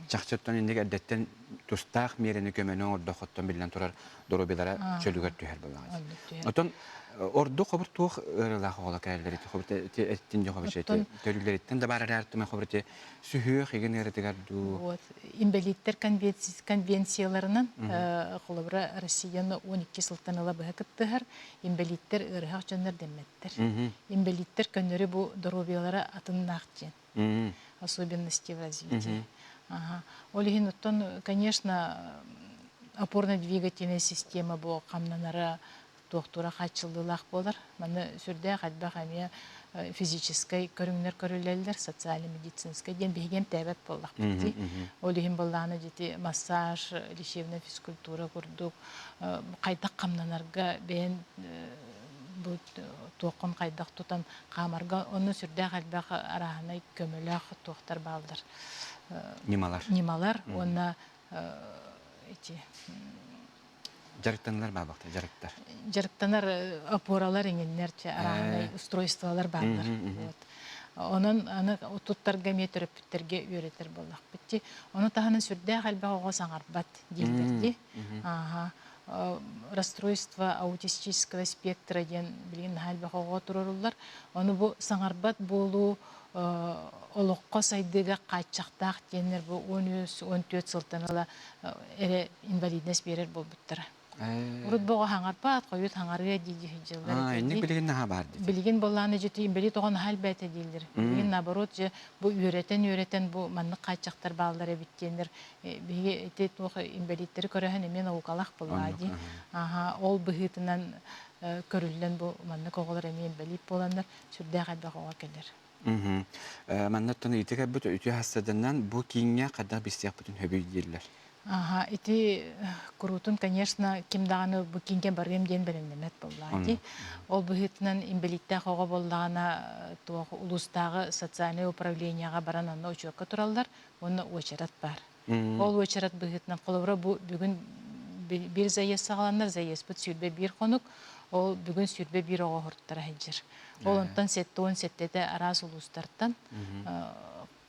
чахчыттан инник эрдэттэн тустаах миэрэни көмөнү оҥордохоттон биллэн турар доруобуйалара чөлүгэр түһэр буоллаҕа. Оттон ордук хобур туох ыарыылаах оҕолор кэлэллэр ити хобур эттин дьэ хобур төрүүлэриттэн да баар эрээр тума хобур ити сүһүөх игин ыарытыгар дуу Вот. Инбэлииттэр конвенцияларынан, холобура, Россияны 12 сылтан ыла быһа кыттыһар, инбэлииттэр ыарыһах дьоннор дэммэттэр. Инбэлииттэр көннөрү бу доруобуйалара атыннаах диэн. Особенности в развитии. Ага. Ол иһин оттон, конечно, опорно-двигательная система бу хамнанара туохтуура хааччыллыылаах буолар. Маны сүрдээх элбэх эмиэ физическэй көрүҥнэр көрүллэллэр, социально-медицинскэй диэн биһиги эмтээбэт буоллахпыт дии. Ол иһин буоллаҕына дьити массаж, лечебная физкультура курдук хайдах хамнанарга бэйэн бу туоххун хайдах тутан хаамарга онно сүрдээх элбэх арааһынай көмөлөөх туохтар бааллар. Ньымалар. Ньымалар уонна ити Дьарыктаналар баабахта, дьарыктар. Дьарыктанар опоралар иҥиннэр, арааһынай устройстволар бааллар. Вот. Онон аны туттарга эмиэ төрөппүттэргэ үөрэтэр буоллахпыт дии. Ону таһынан сүрдээх элбэх оҕо саҥарбат дииллэр дии. Ааха. Расстройство аутистического спектра диэн билигин наһаа элбэх оҕоҕо турарыллар. Ону бу саҥарбат буолуу олоххо сайдыыга хааччахтаах диэннэр бу 13-14 сылтан ыла эрэ инвалидность биэрэр буолбуттара. Урут боҕо хаҥарбат, хойут хаҥарыа дии дии сылдьаллар. Инник билигин наһаа баар дии. Билигин боллааны дьити инбэлиит оҕо наһаа элбээтэ дииллэр. Билигин наоборот же бу үөрэтэн-үөрэтэн бу маннык хааччахтар бааллар эбит диэннэр биһиги ити туох инбэлииттэри көрөһөн эмиэ наукалаах буоллаа дии. Аха, ол быһыытынан көрүллэн бу маннык оҕолор эмиэ инбэлиит буоланнар сүрдээх элбэх оҕо кэлэр. Манна оттон ыйытык элбит үтүө хассаданан бу кииҥҥэ хайдах билсиэхпитин сөбүй дииллэр. Аха, ити куруутун, конечно, ким даҕаны бу киингэ барыам диэн бэлэмнэммэт буоллаҕа дии. Ол быһыытынан инбэлииттээх оҕо буоллаҕына туох улуустааҕы социальнай управлениеҕа баран онно учуокка тураллар уонна уочарат баар. Ол уочарат быһыытынан холобура бу бүгүн биир заезд саҕаланар, заездпыт 21 хонук, ол бүгүн 21 оҕо оһортара сылдьар. Ол онтон 77-тэ араас улуустартан.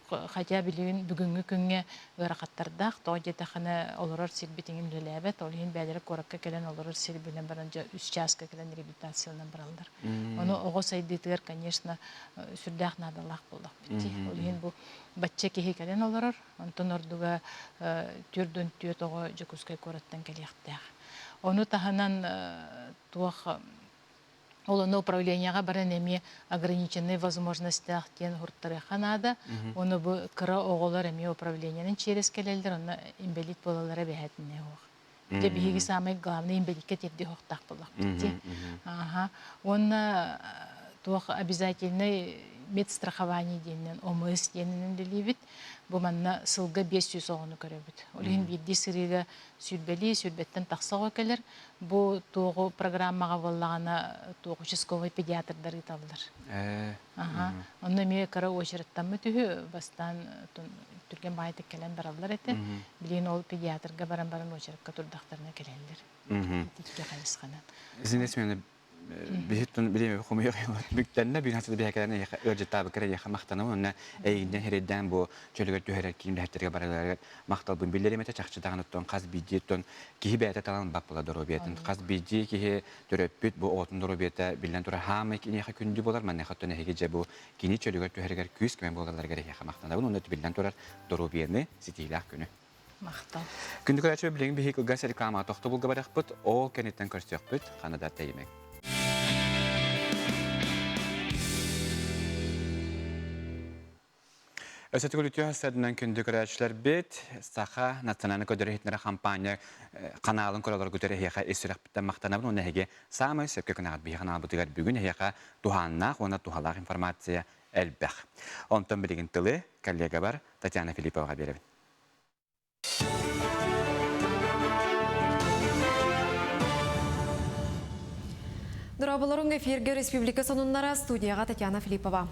Хотя билигин бүгүҥҥү күҥҥэ ыарахаттардаах, тоҕо диэтэххинэ олорор сирбит иҥин үлэлээбэт, ол иһин бэйэлэрэ куоракка кэлэн олорор сир билэн баран дьэ үс чааска кэлэн реабилитацияланан бараллар. Ону оҕо сайдыытыгар, конечно, сүрдээх наадалаах буоллахпыт дии. Ол иһин бу бачча киһи кэлэн олорор, онтон ордуга 44 оҕо Дьокуускай куораттан кэлиэхтээх. Ону таһынан туох Ол ону управлениеҕа баран эмиэ ограниченный возможностях диэн уһуртарыахха наада. Ону бу кыра оҕолор эмиэ управлениенын через кэлэллэр, онно инбэлиит буолаллара эбэһээтинэ суох. Дьэ биһиги самый главный инбэлииккэ тиэрдии уһуктаах буоллахпыт дии. Аха. Уонна туох обязательный медстрахование диэнинэн ОМС диэнинэн үлэлиибит. Бу манна сылга 500 оҕону көрөбүт. Ол иһин биирдии сырыыга сүүрбэлии, сүүрбэттэн тахса оҕо кэлэр. Бу туоҕу программаҕа буоллаҕына туох участковай педиатрдар ыыталлар. Аха. Онно эмиэ кыра очередтаммыт үһү. Бастаан түргэн баайдык кэлэн бараллар этэ. Билигин ол педиатрга баран баран очередка турдахтарына кэлэллэр. Икки хайысханан. Зина Семеновна, биһиттэн билиэми хомуйар бүктэннэ биир хасыта биһэкэлэн эйиэхэ ыалдьыттаабыккар эйиэхэ махтанабын уонна эйигиннэн хирэйдээн бу чөлүгэр түһэрэр киин үлэһиттэргэ барыларыгар махталбын биллэрим этэ чахчы даҕаны оттон хас биирдии оттон киһи бэйэтэ талан ылбат буола доруобуйатын хас биирдии киһи төрөппүт бу оҕотун доруобуйата биллэн турар хаамай киниэхэ күндү буолар маныаха оттон эһиги дьэ бу кини чөлүгэр түһэригэр күүс көмө буолалларыгар эһиэхэ махтанабын уонна биллэн турар доруобуйаны ситиилээх күнү. Махтал. Күндү көрөөччү билигин биһиги кылгас реклама тохтобулга барыахпыт, ол кэнниттэн көрсүөхпүт, ханна да тэйимэҥ. Өссө төгүл үтүө сарсыарданан күндү көрөөччүлэрбит, Саха национальнай көрдөрөр иһитиннэрэр хампаанньа ханаалын көрөлөргүтүгэр эһиэхэ ис сүрэхпиттэн махтанабын уонна эһиги саамай сөпкө гынаҕыт биһиги ханаалбытыгар бүгүн эһиэхэ туһааннаах уонна туһалаах информация элбэх. Онтон билигин тылы коллегабар Татьяна Филипповаҕа биэрэбин. Дорооболоруҥ эфиргэ республика сонуннара студияҕа Татьяна Филиппова.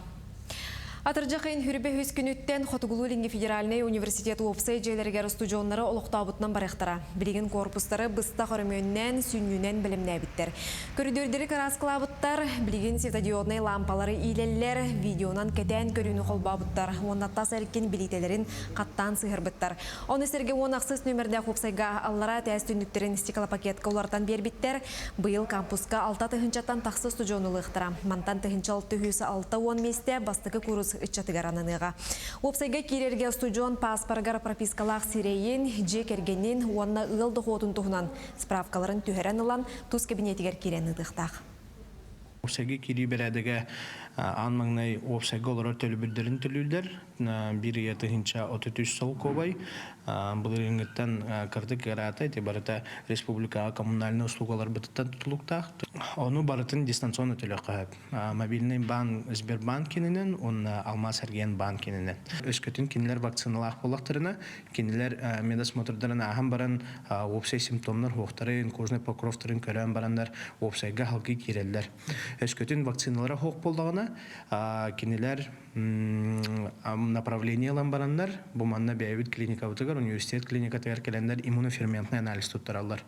Атырдьах ыйын хүрбэ үс күнүттэн Хотугулуу-Илиҥҥи федеральнай университет уопсай дьиэлэригэр устудьуоннары олохтообутунан барыахтара. Билигин корпустары быстах өрөмүөннээн, сүнньүнэн бэлэмнээбиттэр. Көрүдүөрдэри кырааскалаабыттар, билигин светодиоднай лаампалары иилэллэр, видеонан кэтээн көрүүнү холбообуттар уонна тас эркин билиитэлэрин хаттаан сыһыарбыттар. Ону сэргэ 16 нүөмэрдээх уопсайга аллараа этээс түннүктэрин стеклопакетка уларытан биэрбиттэр. Быйыл кампуска 6 тыһыынчаттан тахса устудьуону ылыахтара. Мантан 1660 миэстэ бастакы курс ыччатыгар ананыаҕа. Уопсайга киирэргэ устудьуон пааспарыгар пропискалаах сирэйин, дьиэ кэргэнин уонна ыал дохуотун туһунан справкаларын түһэрэн ылан тус кэбиниэтигэр киирэн ыытыахтаах. Уопсайга киирии бэрээдэгэ аан маҥнай уопсайга олорор төлөбүрдэрин төлүүллэр. Биир ыйа 1033 солкуобай. Былырыыҥҥыттан кырдык ыараата. Ити барыта республикаҕа коммунальнай услугаларбытыттан тутулуктаах. Ону барытын дистанционно төлүөххэ сөп. Мобильный баан Сбербанк кининэн уонна Алмаз эргиэн баан кининэн. Өскөтүн кинилэр вакциналаах буоллахтарына, кинилэр медосмотрдарын ааһан баран уопсай симптомнар суохтарын, кожный покровтарын көрөн бараннар уопсайга халгыы киирэллэр. Өскөтүн вакциналара суох буоллаҕына, кинилэр направление ылан бараннар, бу манна бэйэбит клиникабытыгар, университет клиникатыгар кэлэннэр иммуноферментный анализ туттараллар.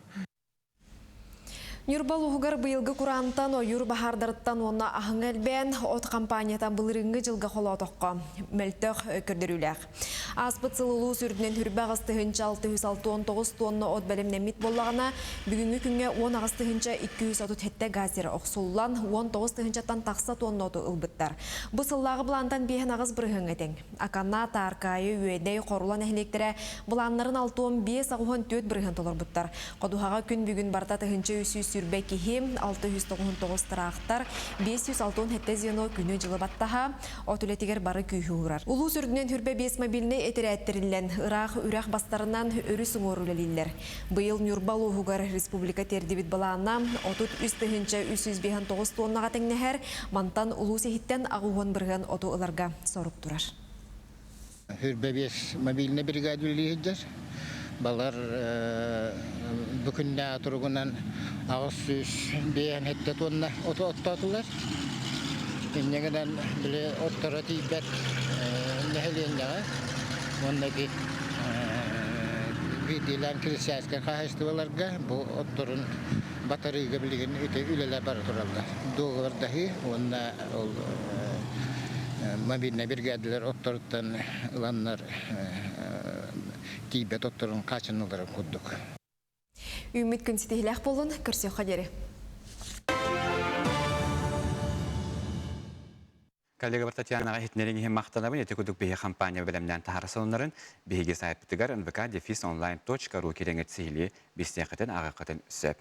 Ньурба улууһугар быйылгы кураантан, ойуур баһаардарыттан уонна аһыҥа элбээн, от хампаанньата былырыыҥҥы дьылга холоотоххо, мөлтөх көрдөрүүлээх. Ааспыт сыл улуус үрдүнэн хүрбэ 8669 тонна от бэлэмнэммит буоллаҕына, бүгүҥҥү күҥҥэ 18 237 газер охсуллан, 19 тыһыынчаттан тахса тонна оту ылбыттар. Бу сыллааҕы былаантан 5 бырыһыаҥҥа тэҥ. Акана, Тааркаайы, Үөдэй, Хорула нэһилиэктэрэ былааннарын 65 84 бырыһыан толорбуттар. Ходуһаҕа күн бүгүн барыта 1320 киһи, 699 тыраахтар, 567 звено күнү-дьылы баттаһа, от үлэтигэр бары күүһү уурар. Улуус үрдүнэн хүрбэ биэс мобильнай этэрээттэриллэн, ыраах үрэх бастарынан өрүс уҥуор үлэлииллэр. Быйыл Ньурба улууһугар республика тиэрдибит былаана 33 359 тоннаҕа тэҥнэһэр, мантан улуус иһиттэн 80% оту ыларга сорук турар. Хүрбэ биэс мобильнай бригада үлэлии сылдьар. Балар бу күннээҕи туругунан 857 тонна оту оттоотулар. Инньэ гынан били отторо тиийбэт нэһилиэнньэҕэ уонна ити биирдиилээн крестьянскай хаһаайыстыбаларга бу отторун батарыыга билигин ити үлэлэр бара тураллар. Дуогабардаһыы уонна ол Мобильнай биригээдэлэр отторуттан ыланнар тиийбэт отторун хаачыныларын курдук. Үүммүт күн ситиһилээх буолун, көрсүөххэ диэри. Коллегабар Татьянаҕа иһитиннэриҥ иһин махтанабын. Ити курдук биһиги компания бэлэмнээн таһаара сонуннарын биһиги сайтпытыгар nvk-онлайн.ру кирэҥит сиһилии билсиэххитин, ааҕыаххытын сөп.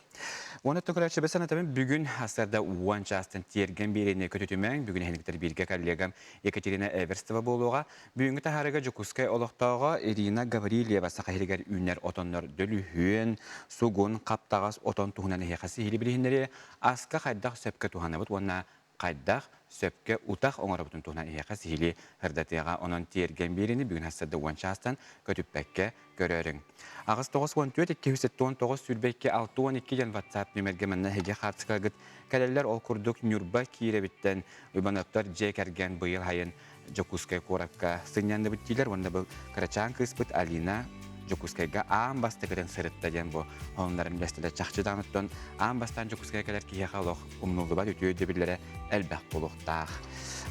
Уонна көрөөччүбэ санатабын бүгүн сарда уон чаастан тиэргэн биэриини көтүтүмэҥ. Бүгүн эһиниктэр бииргэ коллегам Екатерина Эверстова буолуоҕа. Бүгүҥҥү таһаарыга Дьокуускай олохтооҕо Ирина Гаврильева Саха сиригэр үүнэр отоннор дөлүһүөн, сугун, хаптаҕас отон туһунан эһиэхэ сиһилии билиһиннэриэ, аска хайдах сөпкө туһанабыт уонна хайдах сөпкө утах оҥоробутун туһунан эһиэхэ сиһилии сырдатыаҕа. Онон тиэргэн биэриини бүгүн сарсыарда уон чаастан көтүппэккэ көрөөрүҥ. 8 94 279 22 62 диэн WhatsApp нүмергэ манна эһиги хаартыскаларгыт кэлэллэр. Ол курдук Ньурба Киирэбиттэн Уйбаныаптар дьиэ кэргэн быйыл сайын Дьокуускай куоракка сынньанныбыт диилэр уонна бу кырачаан кыыспыт Алина Дьокуускайга аан бастакытын сырытта диэн бу сонуннарын бэстилэр чахчы даҕаныттан аан бастаан Дьокуускайга кэлэр киһиэхэ олох умнуллубат үтүө өйдөбүллэрэ элбэх буолуохтаах.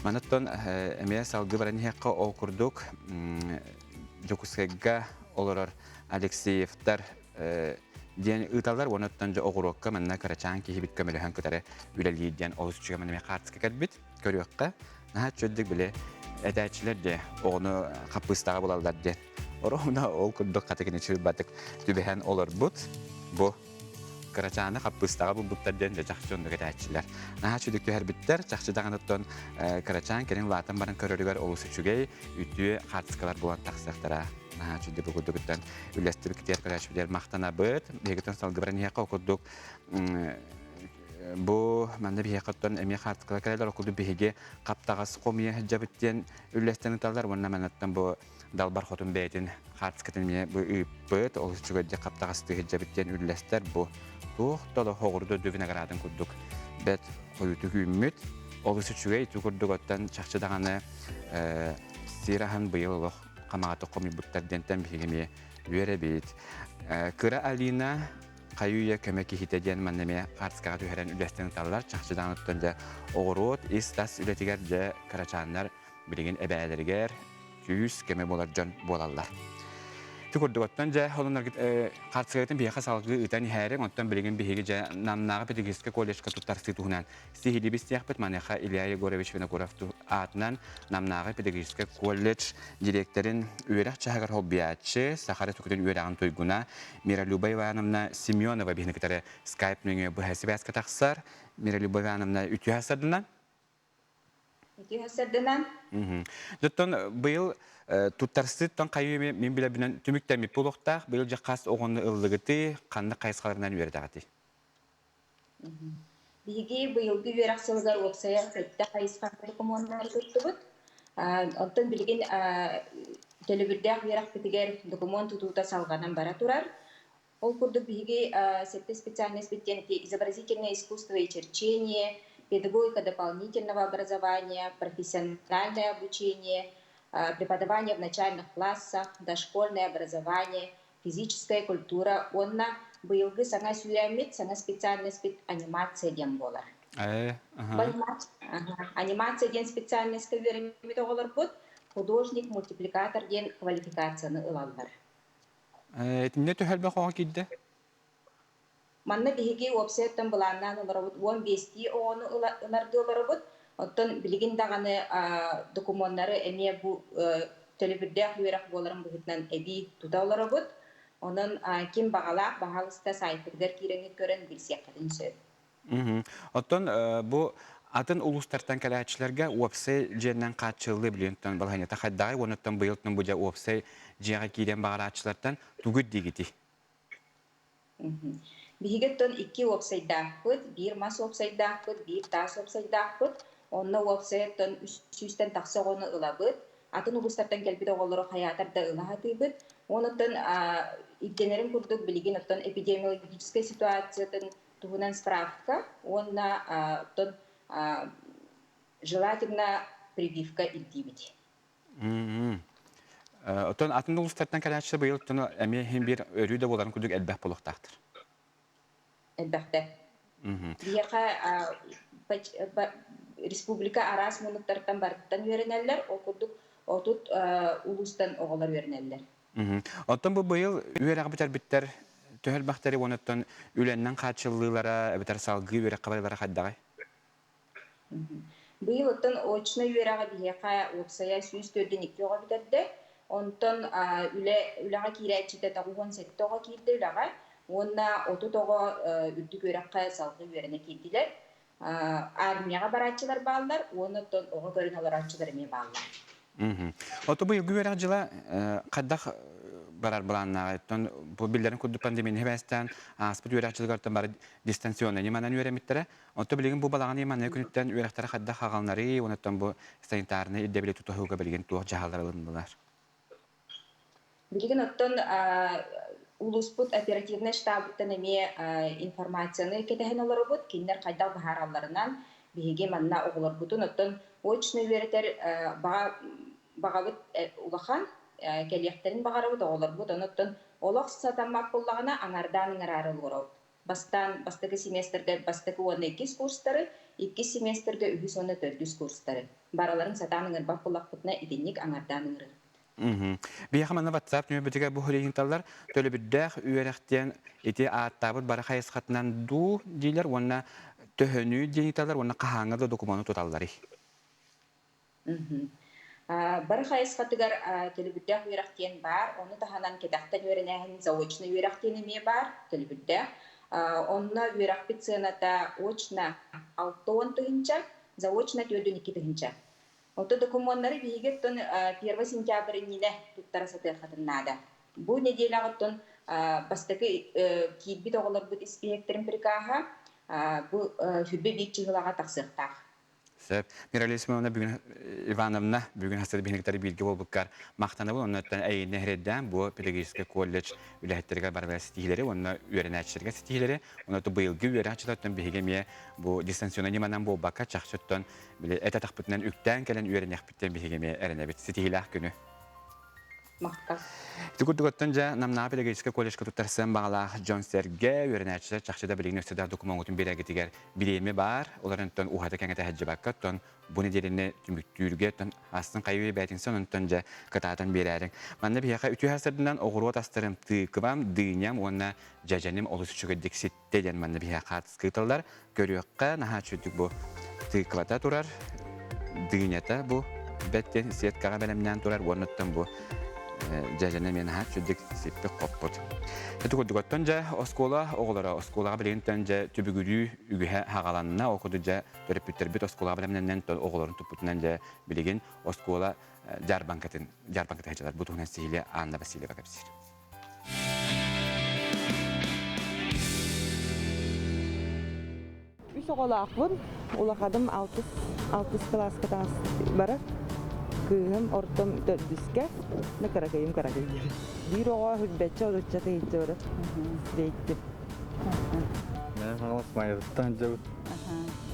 Манаттан эмиэ салгыы баран иһиэххэ ол курдук Дьокуускайга олорор Алексеевтар диэн ыыталлар уонна оттон дьэ оҕуруокка манна кырачаан киһибит көмөлөһөн кытары үлэлиир диэн олус үчүгэй манна эмиэ хаартыска кэлбит көрүөххэ наһаа үчүгэйдик били этээччилэр диэ оҕону хаппыыстаҕа булаллар диэн ороһуна ол курдук хата кини чыырбатык түбэһэн олорбут бу кырачааны хаппыыстаҕа булбуттар диэн дьэ чахчы оннук этээччилэр наһаа үчүгдүк түһэрбиттэр чахчы даҕаныттан кырачаан кэлин улаатан баран көрөрүгэр олус үчүгэй үтүө хаартыскалар буолан тахсыахтара наһаа үчүгдүк бу курдугуттан үллэстибиккитигэр көрөөччүбүтүгэр махтанабыт биһигиттэн салгыы баран иһиэххэ ол курдук Бу манна биһиэхэ оттон эмиэ хаартыскалар кэлэллэр, ол курдук биһиги хаптаҕас хомуйа сылдьабыт диэн үллэстэн ыыталлар уонна манаттан бу Далбар Хотун бэйэтин хаартыскатын эмиэ бу ыыппыт, олус үчүгэйдик хаптаҕастыы сылдьабыт диэн үллэстэр. Бу туох да олох оҕурду дуу виноградын курдук бэрт хойутук үүммүт. Олус үчүгэй, ити курдук оттон чахчы даҕаны сир аһын быйыл олох хамаҕатык хомуйбуттар диэнтэн биһиги эмиэ үөрэбит. Кыра Алина хайы-үйэ көмө киһитэ диэн манна эмиэ хаартыскаҕа түһэрэн үлэстэн ыталлар. Чахчы даҕаныттан дьэ оҕуруот ис-тас үлэтигэр дьэ кырачааннар билигин эбээлэригэр күүс көмө буолар дьон буолаллар. Ити курдук оттон дьэ холуннаргыт хаартыскаҕытын биһиэхэ салгыы ыытан иһээриҥ. Оттон билигин биһиги дьэ Намнааҕы педагогическай колледжка туттарсыы туһунан сиһилии билсиэхпит. Маныаха Илья Егорович Винокуров аатынан Намнааҕы педагогическай колледж директорын үөрэх чаһыгар холбуйааччы, Саха Республикатын үөрэҕин туйгуна Миралюба Ивановна Семенова биһини кытары скайп нөҥүө быһа сибээскэ тахсар. Миралюба Ивановна үтүө сарсыарданан. Үтүө сарсыарданан. Оттон быйыл туттарсыыттан хайыы мин билэрбинэн түмүктэммит буолуохтаах. Быйыл дьэ хас оҕону ыллыгытый, ханнык хайысхаларынан үөрэтэҕитий? Биһиги быйылгы үөрэх сылыгар уопсайа сэттэ хайысхаҕа докумуоннары туттубут. Оттон билигин төлөбүрдээх үөрэхпитигэр докумуон тутуута салҕанан бара турар. Ол курдук биһиги сэттэ специальность диэн изобразительное искусство и черчение, педагогика дополнительного образования, профессиональное обучение, преподавание в начальных классах, дошкольное образование, физическая культура уонна быйылгы саҥа сүүрээммит, саҥа специальностьпит анимация диэн буолар. Анимация диэн специальностька үөрэммит оҕолорбут художник, мультипликатор диэн квалификацияны ылаллар. Итиннэ төһөлбөх оҕо киирдэ? Манна биһиги уопсайыттан былааннаан олоробут 15-тии оҕону ылардыы олоробут. Оттон билигин даҕаны докумуоннары эмиэ бу төлөбүрдээх үөрэх буоларын быһыытынан эбии тута олоробут. Онон ким баҕалаах, баһаалыста сайтыгар киирэҥҥит көрөн билсиэххитин сөп. Оттон бу атын улуустартан кэлээччилэргэ уопсай дьиэннэн хааччыллыы билиэнтэн балаһыанньата хайдаҕый уонна быйыл бу дьэ уопсай дьиэҕэ киириэн баҕарааччылартан тугу ирдиигитий? Биһиги оттон икки уопсайдаахпыт, биир мас уопсайдаахпыт, биир таас уопсайдаахпыт. Онно уопсай оттон үс сүүстэн тахса оҕону ылабыт. Атын улуустартан кэлбит оҕолору хайаатар да ыла сатыыбыт. Уонна оттон ирдэнэрин курдук билигин оттон эпидемиологическай ситуациятын туһунан справка уонна оттон желательно прививка ирдиибит. Оттон атын улуустартан кэлээччилэр быйыл оттон эмиэ иһин биир өрүү да буоларын курдук элбэх буолуохтаахтар. Элбэхтэр. Биһиэхэ Республика араас муннуктарыттан барытыттан үөрэнэллэр. Ол курдук 30 улуустан оҕолор үөрэнэллэр. Оттон бу быйыл үөрэҕи бүтэрбиттэр төһө элбэхтэри уонуттан үлэннэн хааччыллыылара эбэтэр салгыы үөрэххэ барылара хайдаҕай? Быйыл оттон очно үөрэҕи биһиэхэ уопсайа 142 оҕо бүтэрдэ. Онтон үлэ үлэҕэ киирээччитэ 97 оҕо киирдэ үлэҕэ уонна 30 оҕо үрдүк үөрэххэ салгыы үөрэнэ киирдилэр. Армияҕа барааччылар бааллар уонна оттон оҕо көрөн олорооччулар эмиэ бааллар. Ото быйылгы үөрэх дьыла хайдах барар былааннааҕый? Оттон бу биллэрин курдук пандемияны сибээстээн ааспыт үөрэх дьылыгар бары дистанционнай ньыманан үөрэммиттэрэ. Онто билигин бу балаҕан ыйы күнүттэн үөрэхтэрэ хайдах хаҕалынарый? Онтон бу санитарнай ирдэбили тутуһууга билигин туох дьаһаллар ылыннылар? Билигин оттон улууспут оперативнай штабыттан эмиэ информацияны кэтэһэн олоробут. Кинилэр хайдах быһааралларынан биһиги манна оҕолорбутун оттон очно үөрэтэр баҕабыт улахан, кэлиэхтэрин баҕарабыт оҕолорбут. Онон олох сатаммат буоллаҕына аҥардаан ыҥыраары олоробут. Бастаан бастакы семестргэ бастакы уонна иккис курстары, иккис семестргэ үһүс уонна төрдүс курстары. Барыларын сатаан ыҥырбат буоллахпытына итинник аҥардаан ыҥырыахпыт. Биһиэхэ манна WhatsApp нөмербитигэр бу иһинталлар төлөбүрдээх үөрэх диэн ити ааттаабыт бары хайысхатынан дуу диилэр уонна төһөнүү диэн ыыталлар уонна хаһааҥҥа да докумуону туталларый? Бары хайысхатыгар төлөбүрдээх үөрэх диэн баар, ону таһынан кэтэхтэн үөрэнээһин заочно үөрэх диэн эмиэ баар, төлөбүрдээх. Онно үөрэхпит сыаната очно 60 тыһыынча, заочно 42 тыһыынча. Онто докумуоннары биһиги оттон 1 сентябрь иннинэ туттара сатыаххытын наада. Бу неделяҕа оттон бастакы киирбит оҕолорбут испииһэктэрин прикаһа бу 21 чыһылаҕа тахсыахтаах. Сөп. Миралия Семеновна бүгүн Ивановна бүгүн хастар биһиниктери бииргэ буолбуккар махтанабын. Оннуттан эйине эһирэддээн бу педагогическай колледж үлэһиттеригэр барыбар ситиһиилэри уонна үөрэнээччилэргэ ситиһиилэри онно быйылгы үөрэх дьылыттан биһиги эмиэ бу дистанционнай ньыманан буолбакка чахчыттан били эт атахпытынан үктээн кэлэн үөрэниэхпиттэн биһиги эмиэ эрэнэбит. Ситиһиилээх күнү. Махтал. Ити курдук оттон дьэ Намнааҕы педагогическай колледжка туттарсан баҕалаах дьон-сэргэ, үөрэнээччилэр чахчы да билигин өссө да докумуоҥҥутун биэрэргитигэр бириэмэ баар. Олор онтон уһата кэҥэтэ сылдьыбакка, оттон бу нэдиэлэни түмүктүүргэ оттон астын хайыы бээтинсэн онтон дьэ кытаатан биэрээриҥ. Манна биһиэхэ үтүө сырдынан оҕуруот астарым тыыкыбам, дыыням уонна дьэдьэним олус үчүгэйдик ситтэ диэн манна биһиэхэ хаартыскыыталлар. Көрүөххэ наһаа үчүгдүк бу тыквата турар, дынята бу бэттэн сеткаҕа бэлэмнээн турар уоннаттан бу дьэдьэнэ эмиэ наһаа үчүгдүк сиппит хоппут. Ити курдук оттон дьэ оскуола оҕолоро оскуолаҕа билигинтэн дьэ түбүгүрүү үгүһэ хаҕаланна. Ол курдук дьэ төрөппүттэрбит оскуолаҕа бэлэмнэнэн оҕолорун туппутунан дьэ билигин оскуола дьаарбаҥкатын дьаарбаҥката сылдьалар. Бу туһунан сиһилии Анна Васильева кэпсиир. Үс оҕолоохпун. Улаханым алтыс кылааска таҕыс барар. Кыыһым ортом төрдүскэ, кыракыйым кыракый диир. Биир оҕо хүрбэччэ отучча тыһыынча барар. Бэйттим. Мен хаҥалас Майатыттан сылдьабыт.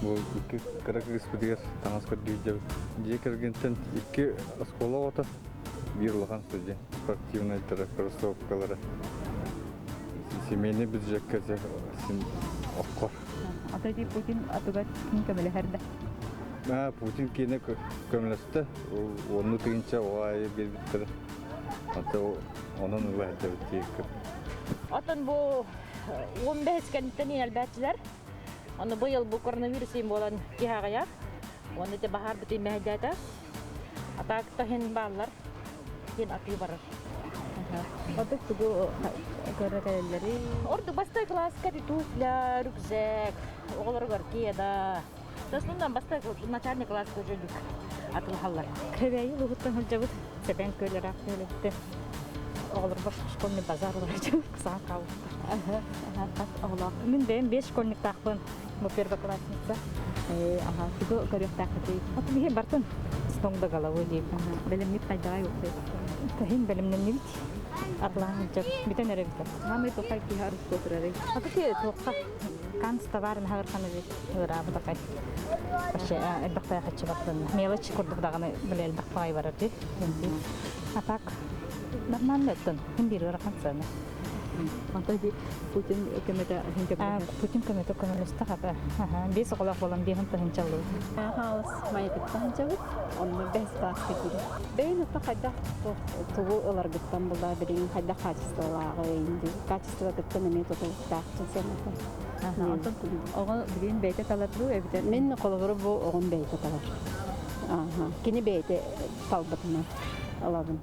Бу икки кыра кыыспытыгар таҥас көрдүү сылдьабыт. Дьиэ кэргэнтэн икки оскуола оҕото, биир улахан студент, спортивнайдара, кроссовкалара. Семейный бюджекка син окко. Ата ити Путин атыгар ким көмөлөһөр да? А, Путин киэнэ көмөлөстө. Онну тыынча оҕо аайы биэрбиттэрэ. Ата онон ыла сылдьабыт диэккэ. Отон бу 15 кэнниттэн иһэлбээччилэр. Оны быйыл бу коронавирус буолан киһаҕыйар. Оны те баһаар бутин мэһэйдээтэ. А так хин бааллар. Хин атыы барар. Ордук тугу көрө кэлэллэри? Ордук бастай класска туфля, рюкзак, оҕолоругар кеда. Основном бастай начальный класска үчүгдүк атылаһаллар. Кэбээйи улууһуттан сылдьабыт. Сэбэн көлөрөөх көлөттө. Оҕолор школьный базар олорор саҥа хаалбыттар. Хас оҕолоох. Мин бэйэм бес школьниктаахпын. Бу первоклассница. Аха, тугу көрүөхтээххитий? Аты биһи бартын с ног до головы дип. Бэлэмнит хайдаҕай уопсай? Таһин бэлэмнэннибит. Атлаан бүтэн эрэ бүтэн. Мамай тоқай киһи арыскы отырарый? Аты ки туохха канцтовар наһар ханы бит ыраабы такай. Вообще элбэх хаччы бартын. Мелочь курдук даҕаны биле элбэх пай барар ди. А так нормально оттон. Ким бир ыарахан сыана. Онтон Путин көмөтө Путин көмөтө көмөлөстө хата. Бес оҕолоох буолан биэһин тыһынчаллыбыт. Хаалыс майытыттан сылдьабыт. Онно бэс класска киирэр. Бэйэн отто хайдах тугу ыларгыттан була билигин хайдах качестволааҕый, качествотыттан эмиэ тутулуктаах сыаната. Онтон оҕо билигин бэйэтэ талар дуу эбитэр? Мин холобура бу оҕом бэйэтэ талар. Кини бэйэтэ талбытынан ылабын.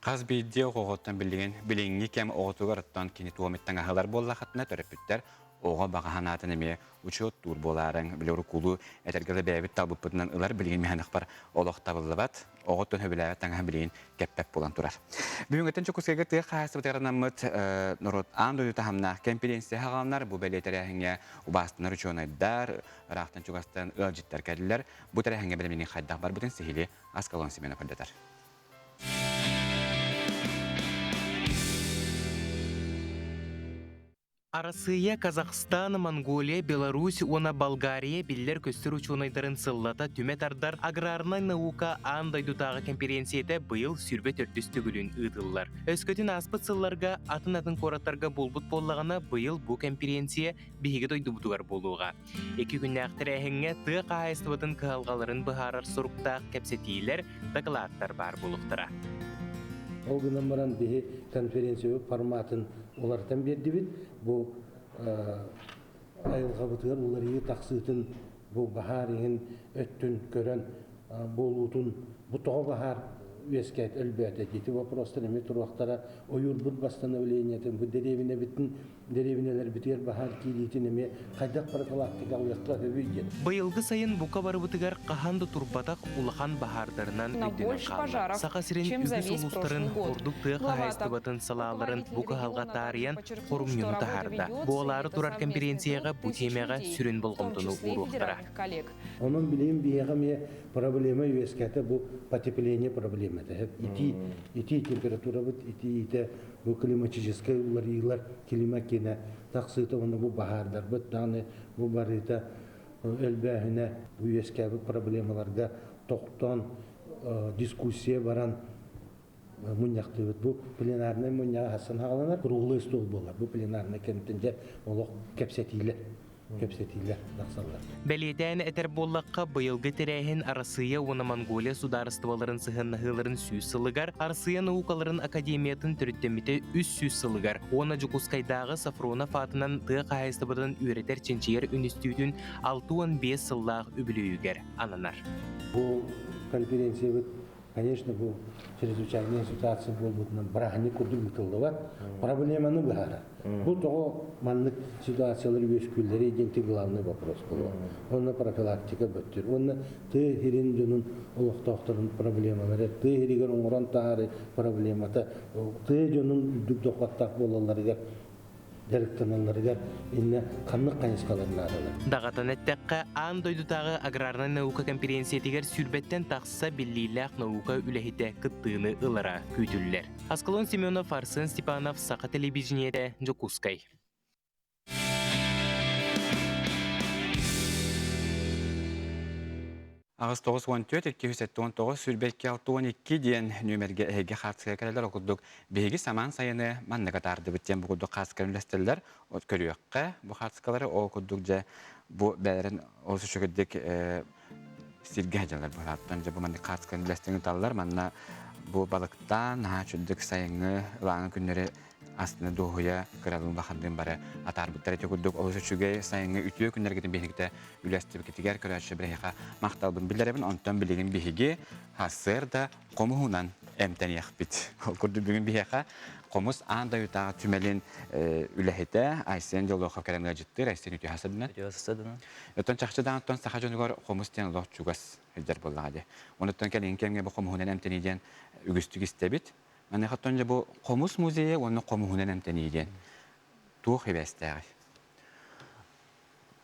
Хас биирдии оҕоҕоттон билигин билиҥҥи кэм оҕотугар оттон кини туомиттан аһылар буоллахытына төрөппүттэр оҕо баҕа санаатын эмиэ учуоттуур буолаарыҥ. Били уруккулуу этэргэ да бэйэбит талбыппытынан ылар билигин миһанахпар олох табыллыбат. Оҕоттон сөбүлээбэт таҥаһа билигин кэппэт буолан турар. Бүгүҥҥүттэн Дьокуускайга тыа хаһаайыстыбатыгар анаммыт норуот аан дойду таһымнаах кэмпириэнсийэ саҕаланар. Бу бэлиэ тэрээһиҥҥэ убаастанар учуонайдар, ыраахтан-чугастан ыалдьыттар кэллилэр. Бу тэрээһиҥҥэ бэлэмнэнии хайдах барбытын сиһилии Аскалон Семенов көрдөтөр. Арассыыйа, Казахстан, Монголия, Беларусь уонна Болгария биллэр-көстөр учуонайдарын сыллата түмэ тардар аграрнай наука аан дойдутааҕы кэмпириэнсийэтэ быйыл 24 төгүлүн ыытыллар. Өскөтүн ааспыт сылларга атын-атын куораттарга буолбут буоллаҕына, быйыл бу кэмпириэнсийэ биһиги дойдубутугар буолуоҕа. Икки күннээх тэрээһиҥҥэ тыа хаһаайыстыбатын кыһалҕаларын быһаарар соруктаах кэпсэтиилэр, дакылааттар баар буолуохтара. Ол гынан баран биһи конференция форматын уларытан биэрдибит. Бу айылҕабытыгар уларыйыы тахсыытын бу баһаар иһин өттүн көрөн буолуутун бу тоҕо баһаар үөскээт өлбөөтө дии вопростар эмиэ туруохтара ойуурбут восстановлениетын бу дэриэбинэбитин дэриэбинэлэрбитигэр баһаар киириитин эмиэ хайдах профилактикалыахха сөбүй диэн. Быйылгы сайын бука барыбытыгар хаһан да турбатах улахан баһаардарынан өйдөнөн хаалла. Саха сирин үгүс улуустарын ордук тыа хаһаайыстыбатын салааларын бу кыһалҕа таарыйан хорумньуну таһаарда. Буолаары турар кэмпириэнсийэҕэ бу тиэмэҕэ сүрүн болҕомтону ууруохтара. Онон билигин биһиэхэ эмиэ проблема үөскээтэ бу потепление проблемата. Итии, итии температурабыт итиитэ бу климатическай уларыйыылар климат киэнэ тахсыыта уонна бу баһаардарбыт даҕаны бу барыыта өлбөөһүнэ бу үөскээбит проблемаларга тохтоон дискуссия баран мунньахтыыбыт. Бу пленарнай мунньаҕа хассан хааланар круглый стол буолар. Бу пленарнай кэмтэн дьэ олох кэпсэтиилэр кэпсэтиилэр тахсаллар. Бэлиэтээн этэр буоллахха, быйылгы тэрээһин Арассыыйа уонна Монголия судаарыстыбаларын сыһыаннаһыыларын сүүс сылыгар, Арассыыйа наукаларын академиятын төрүттэммитэ 300 сылыгар уонна Дьокуускайдааҕы Сафронов аатынан тыа хаһаайыстыбатын үөрэтэр-чинчийэр үнүстүүтүн 65 сыллаах үбүлүөйүгэр ананар. Бу конференциябыт Конечно, бу чрезвычайная ситуация буолбутунан бырааһынньык курдук ыытыллыбат, проблеманы быһаарар. Бу тоҕо маннык ситуациялар үөскүүллэрий диэн главный вопрос буолуо. Онно профилактика бөттүр. Уонна тыа сирин дьонун олохтоохторун проблемалары, тыа сиригэр оҥорон таһаары проблемата, тыа дьонун үрдүк дохуоттаах буолалларыгар дьарыктаналларыгар иннэ ханнык хайысхалар наадалар? Даҕатан эттэххэ, аан дойдутааҕы аграрнай наука кэмпириэнсийэтигэр сүүрбэттэн тахса биллиилээх наука үлэһитэ кыттыыны ылара күүтүллэр. Аскалон Семенов, Арсен Степанов, Саха телевидениетэ, Дьокуускай. Аҕыс 94 279 22 62 диэн нүөмэргэ эһиги хаартыска кэлэлэр. Ол курдук биһиги самаан сайыны маннык атаардыбыт диэн бу курдук хаартысканы үллэстэллэр. Көрүөххэ бу хаартыскалары ол курдук дьэ бу бэйэлэрин олус үчүгэйдик сиргэ сылдьаллар быһааттан дьэ бу маннык хаартысканы үллэстэн ыыталлар. Манна бу балыктаан наһаа үчүгдүк сайыҥҥы ылааҥы күннэри астына дуоһуйа кыралыын улаханныын бары атаарбыттар ити курдук олус үчүгэй сайыҥҥы үтүө күннэргитин биһигитэ үлэстибикитигэр көрөөччү биһиэхэ махталбын биллэрэбин онтон билигин биһиги сарсыарда хомуһунан эмтэниэхпит ол курдук бүгүн биһиэхэ хомус аан дойдутааҕы түмэлин үлэһитэ Айсен Дьолуохов кэлэн ыалдьыттыыр Айсен үтүө садынан үтүө садынан оттон чахчы даҕантан саха дьонугар хомус диэн олох чугас сылдьар буоллаҕа дии онуттан кэлин кэмҥэ бу хомуһунан эмтэнии диэн үгүстүк истэбит Маныаха дьэ бу хомус музейа уонна хомуһунан эмтэнии диэн туох сибээстээҕий?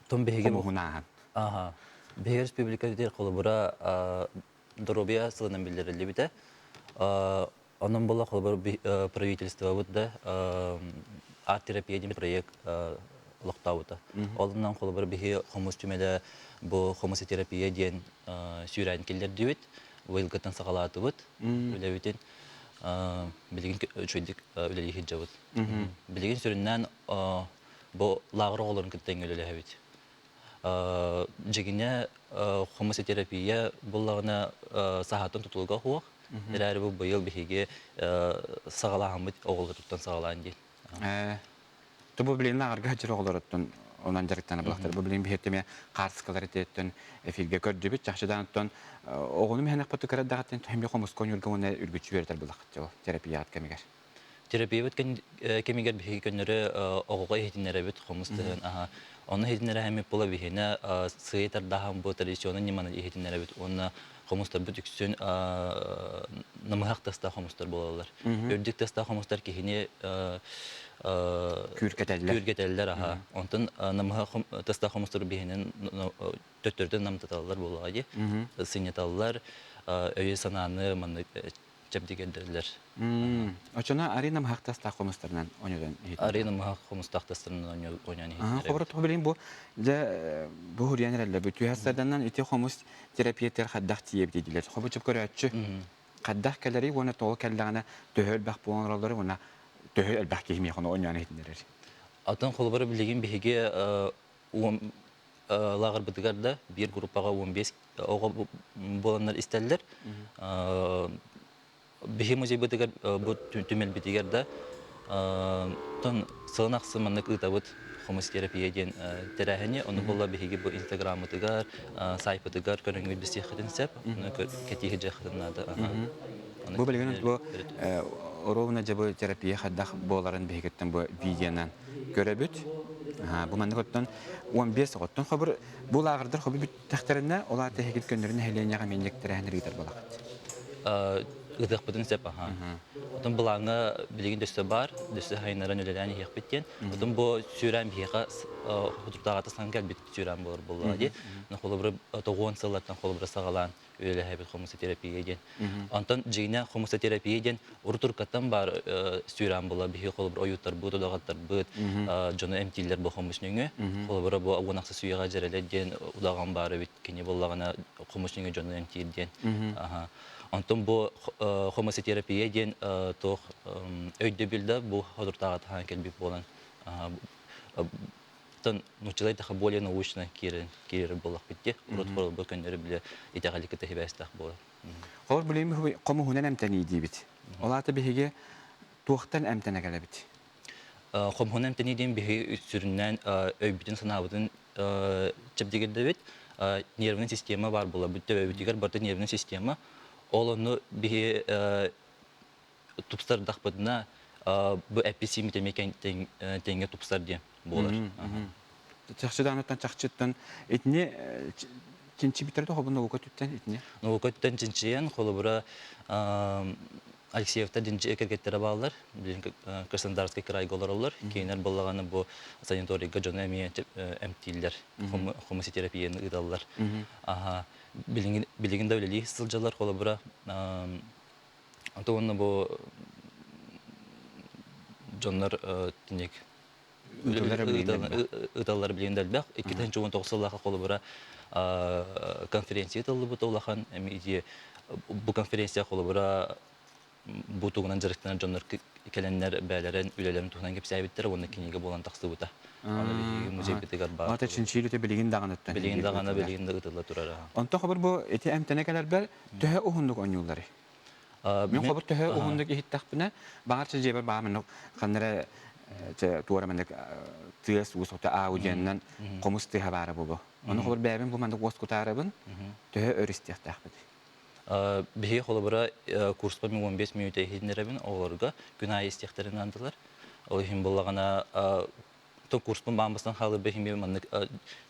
Том биһиги Хомуһун ааһан. Аха. Биһиги республика холобура доруобуйа сылынан биллэриллибитэ. Онон була холобур правительствобыт да арт-терапия диэн проект олохтообута. Олунан холобур биһи хомус түмэлэ бу хомус терапия диэн сүүрээн киллэрдибит. Быйылгыттан саҕалаатыбыт үлэбитин. Билигин үчүгэйдик үлэлии сылдьабыт. Билигин сүрүннээн бу лааҕыр оҕолорун кытта үлэлэһэбит. Дьигинэ хомусотерапия буллаҕына саһаатын тутулуга суох. Эрээри бу быйыл биһиги саҕалааһыммыт оҕолоруттан саҕалаан диэн. Бу билин лааҕырга сылдьар оҕолоруттан онон дьарыктана булахтар. Бу билин биһиэттэмэ хаартыскалар этиэттэн эфиргэ көрдүбүт. Чахчыдан оттон оҕону мэһэнэх буту кыра даҕаттан хэмби хомуска ойуурга уонна үргүччү үөрэтэр булахчы терапияҕыт кэмигэр. Терапиябыт кэмигэр биһиги көннөрү оҕоҕо иһитиннэрэбит хомус тыһын аха. Онно иһитиннэрэһэммит була биһиэнэ сыыйа тардаһан бу традиционный ньыманы иһитиннэрэбит уонна хомустарбыт үксүн намыһах тастаах хомустар буолаллар. Үрдүк тастаах хомустар киһини Күүркэтэллэр. Күүркэтэллэр аха. Онтон намыһах тастаах хомустар биһинэн төттөрүтүн намтаталлар буоллаҕа дии. Сынньаталлар, өйү-санааны маннык чэбдигирдэллэр. Оччоно арина махтастаах хомустарынан ойнодон Арина махах хомустаах тастарынан ойнон иһитиннэр. Хобор тоҕо билин бу дьэ бу хуриан эрэллэр бу түһэстерданан ити хомус терапиятер хаддах тиийэбит диилэр. Хобу чып көрөөччү хаддах кэлэри уонна тоҕо кэллэҕинэ төһө элбэх буолан олороллор уонна төһө элбэх киһи миэхэ ойнон иһитиннэрэр. Атын холобура билигин биһиги лааҕырбытыгар да биир группаҕа 15 оҕо буоланнар истэллэр. Биһи музейбытыгар бу түмэлбитигэр да тон сылын ахсын маннык ыытабыт хомус терапия диэн тэрээһини. Ону буолла биһиги бу инстаграммытыгар, сайтпытыгар көрөҥҥүт билсиэххитин сөп. Ону кэтииһи дьиэххитин наада. Бу билигин бу ровно дьэ бу терапия хайдах буоларын биһигиттэн бу видеонан көрөбүт. Бу маннык оттон 15 оҕоттон хобур бу лааҕырдар хобу бүттэхтэринэ ол аата эһигит көннөрүн нэһилиэнньэҕэ эмиэ тэрээһин ыытар буолаҕыт. Ыытыахпытын сөп аха. Отон былааҥҥа билигин дөссө баар, дөссө хайыннаран үлэлээн иһиэхпит диэн. Отон бу сүүрээн биһиэхэ хотурдааҕыта саҥа кэлбит сүүрээн буолар буоллаҕа дии. Холобура тоҕуон сыллартан холобура саҕалаан үлэлэһэбит хомусотерапия диэн. Онтон дьиҥинэ хомусотерапия диэн урут-уруккаттан баар сүүрээн буолар биһиги холобур ойууттарбыт, удаҕаттарбыт дьону эмтииллэр бу хомус нөҥүө. Холобура бу уон ахсыс үйэҕэ дьэрэлэр диэн удаҕан баар эбит. Кини буоллаҕына хомус нөҥүө дьону эмтиир диэн. Онтон бу хомусотерапия диэн туох өйдөбүл да бу хотуртааҕы таһаан кэлбит буолан Оттон нууччалыы эттэххэ более научно киирэн киирэр буоллахпыт дии. Урут холобур көннөрү бile итэҕэли кытта сибээстээх буолар. Холобур билигин хомуһунан эмтэнии диибит. Ол аата биһиги туохтан эмтэнэ кэлэбит? Хомуһунан эмтэнии диэн биһиги сүрүннээн өйбүтүн-санаабытын чэбдигирдэбит. Нервный система баар буолар. Бүт төбөбүтүгэр барыта нервный система. Ол онну биһи тупсардахпытына бу эпписиимит эмиэ тэҥҥэ тупсар диэн буолар. Чахчыданыттан чахчыттан итини чинчибиттэр да хобун наука түттэн итини? Наука түттэн чинчийэн холобура Алексеевтар динчи кэргэттэрэ бааллар. Билин Краснодарский крайга олороллор. Кинилэр буоллаҕына бу санаторийга дьону эмиэ эмтииллэр. Хомусотерапияны ыыталлар. Билигин билигин да үлэлии сылдьаллар холобура Онто уонна бу дьоннор тиник ыталлар билигин да элбэх. 2019 сыллаахха холобура конференция ытыллыбыта улахан эми бу конференция холобура бу тугунан дьарыктанар дьоннор кэлэннэр бээлэрин үлэлэрин туһунан кэпсээбиттэр уонна кинигэ буолан тахсыбыта. Аны биһиги музейбытыгар баар. Ата чинчиилите билигин даҕаны Билигин даҕаны билигин да ытылла турар. Онто хобур бу ити эмтэнэ кэлэрбэр төһө уһуннук оонньуулларый? Мин хобур төһө уһуннук иһиттэхпинэ, баҕар дьиэбэр баа маннык ханна эрэ туора маннык тыас уус ото аудионнан хомус тыаһа баара буолуо. Ону хобур бэйэбин бу маннык уос кутаарабын төһө өр истиэхтээхпит? Биһиги холобура курспа мин 15 мүнүүтэ иһитиннэрэбин оҕолорго күн аайы истиэхтэрин аандылар. Ол иһин буоллаҕына то курспун баан бастан хаалырба иһин маннык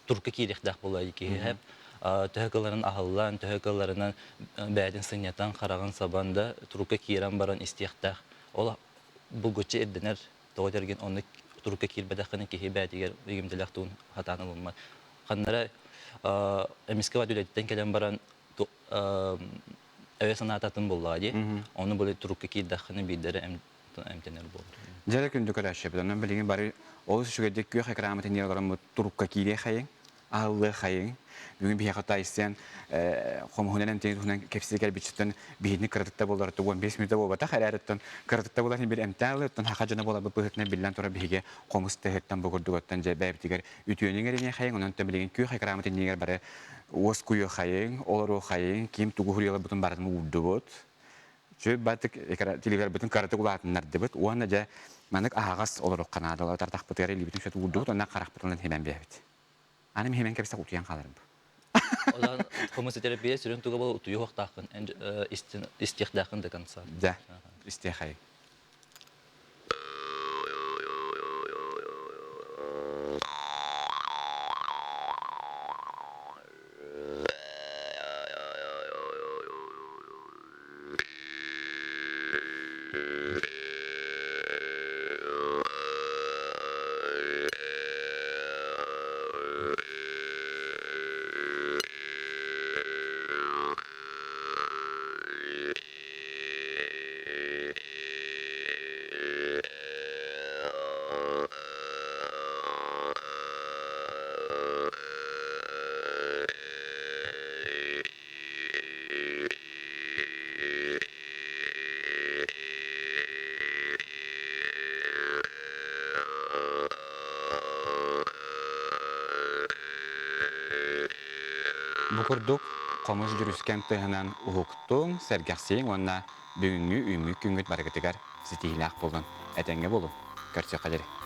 турка киириэхтээх буолла киһи төһө кыларын аһыллан, төһө кыларынан бэйэтин сынньатан, хараҕын сабан да турукка киирэн баран истиэхтээх. Ол булгуччу ирдэнэр тоҕо дэргин оннук турукка киирбэтэххинэ киһи бэйэтигэр игимтэлэх туун хатаан ылыммат. Ханнара эмискэ бат үлэтиттэн кэлэн баран өйө санаата атын буоллаҕа дии. Ону били турукка киирдэххинэ биирдэрэ эмтэнэр буолар. Дьэ күндү көрөөччүбүт. Онон билигин бары олус үчүгэйдик күөх экраммытын олороммут турукка киириэхэйиҥ. аһыллыахайыҥ. Бүгүн биһиэхэ Тайсен хомуһунан эмтиин туһунан кэпсии кэлбититтэн биһини кыратыкта буолар 15 мүнүүтэ буолбатах эрээриттэн кыратыкта буолар бир эмтээн ылыттан хаха дьоно буоларбыт быһыытынан биллэн турар биһиги хомус тыһыттан бу курдугуттан дьэ бэйэбитигэр үтүөнү иҥэриниэхэйиҥ онон билигин күөх экраммыт иннигэр бары уоскуйуохайыҥ олоруохайыҥ ким тугу хуруйаларбытын барытын уурдубут Чү батык телевизорбытын кыратык улаатыннардыбыт уонна дьэ маннык аһаҕас олоруохха наадалар тартахпытыгар илиибитин сөт уурдубут уонна харахпытынан химэн биэбит. Аны химэн кэбисэх утуйан хааларым. Одан хомусотерапия сүрүн туга бол утуйуохтааххын истиэхтээххин до конца. Да, истиэхэй. Бу курдук хомус дьүрүскэн тыаһынан уһуктуҥ, сэргэхсийиҥ уонна бүгүҥҥү үүммүт күҥҥүт барыгытыгар ситиһиилээх буолун, этэҥҥэ буолуҥ. Көрсүөххэ диэри.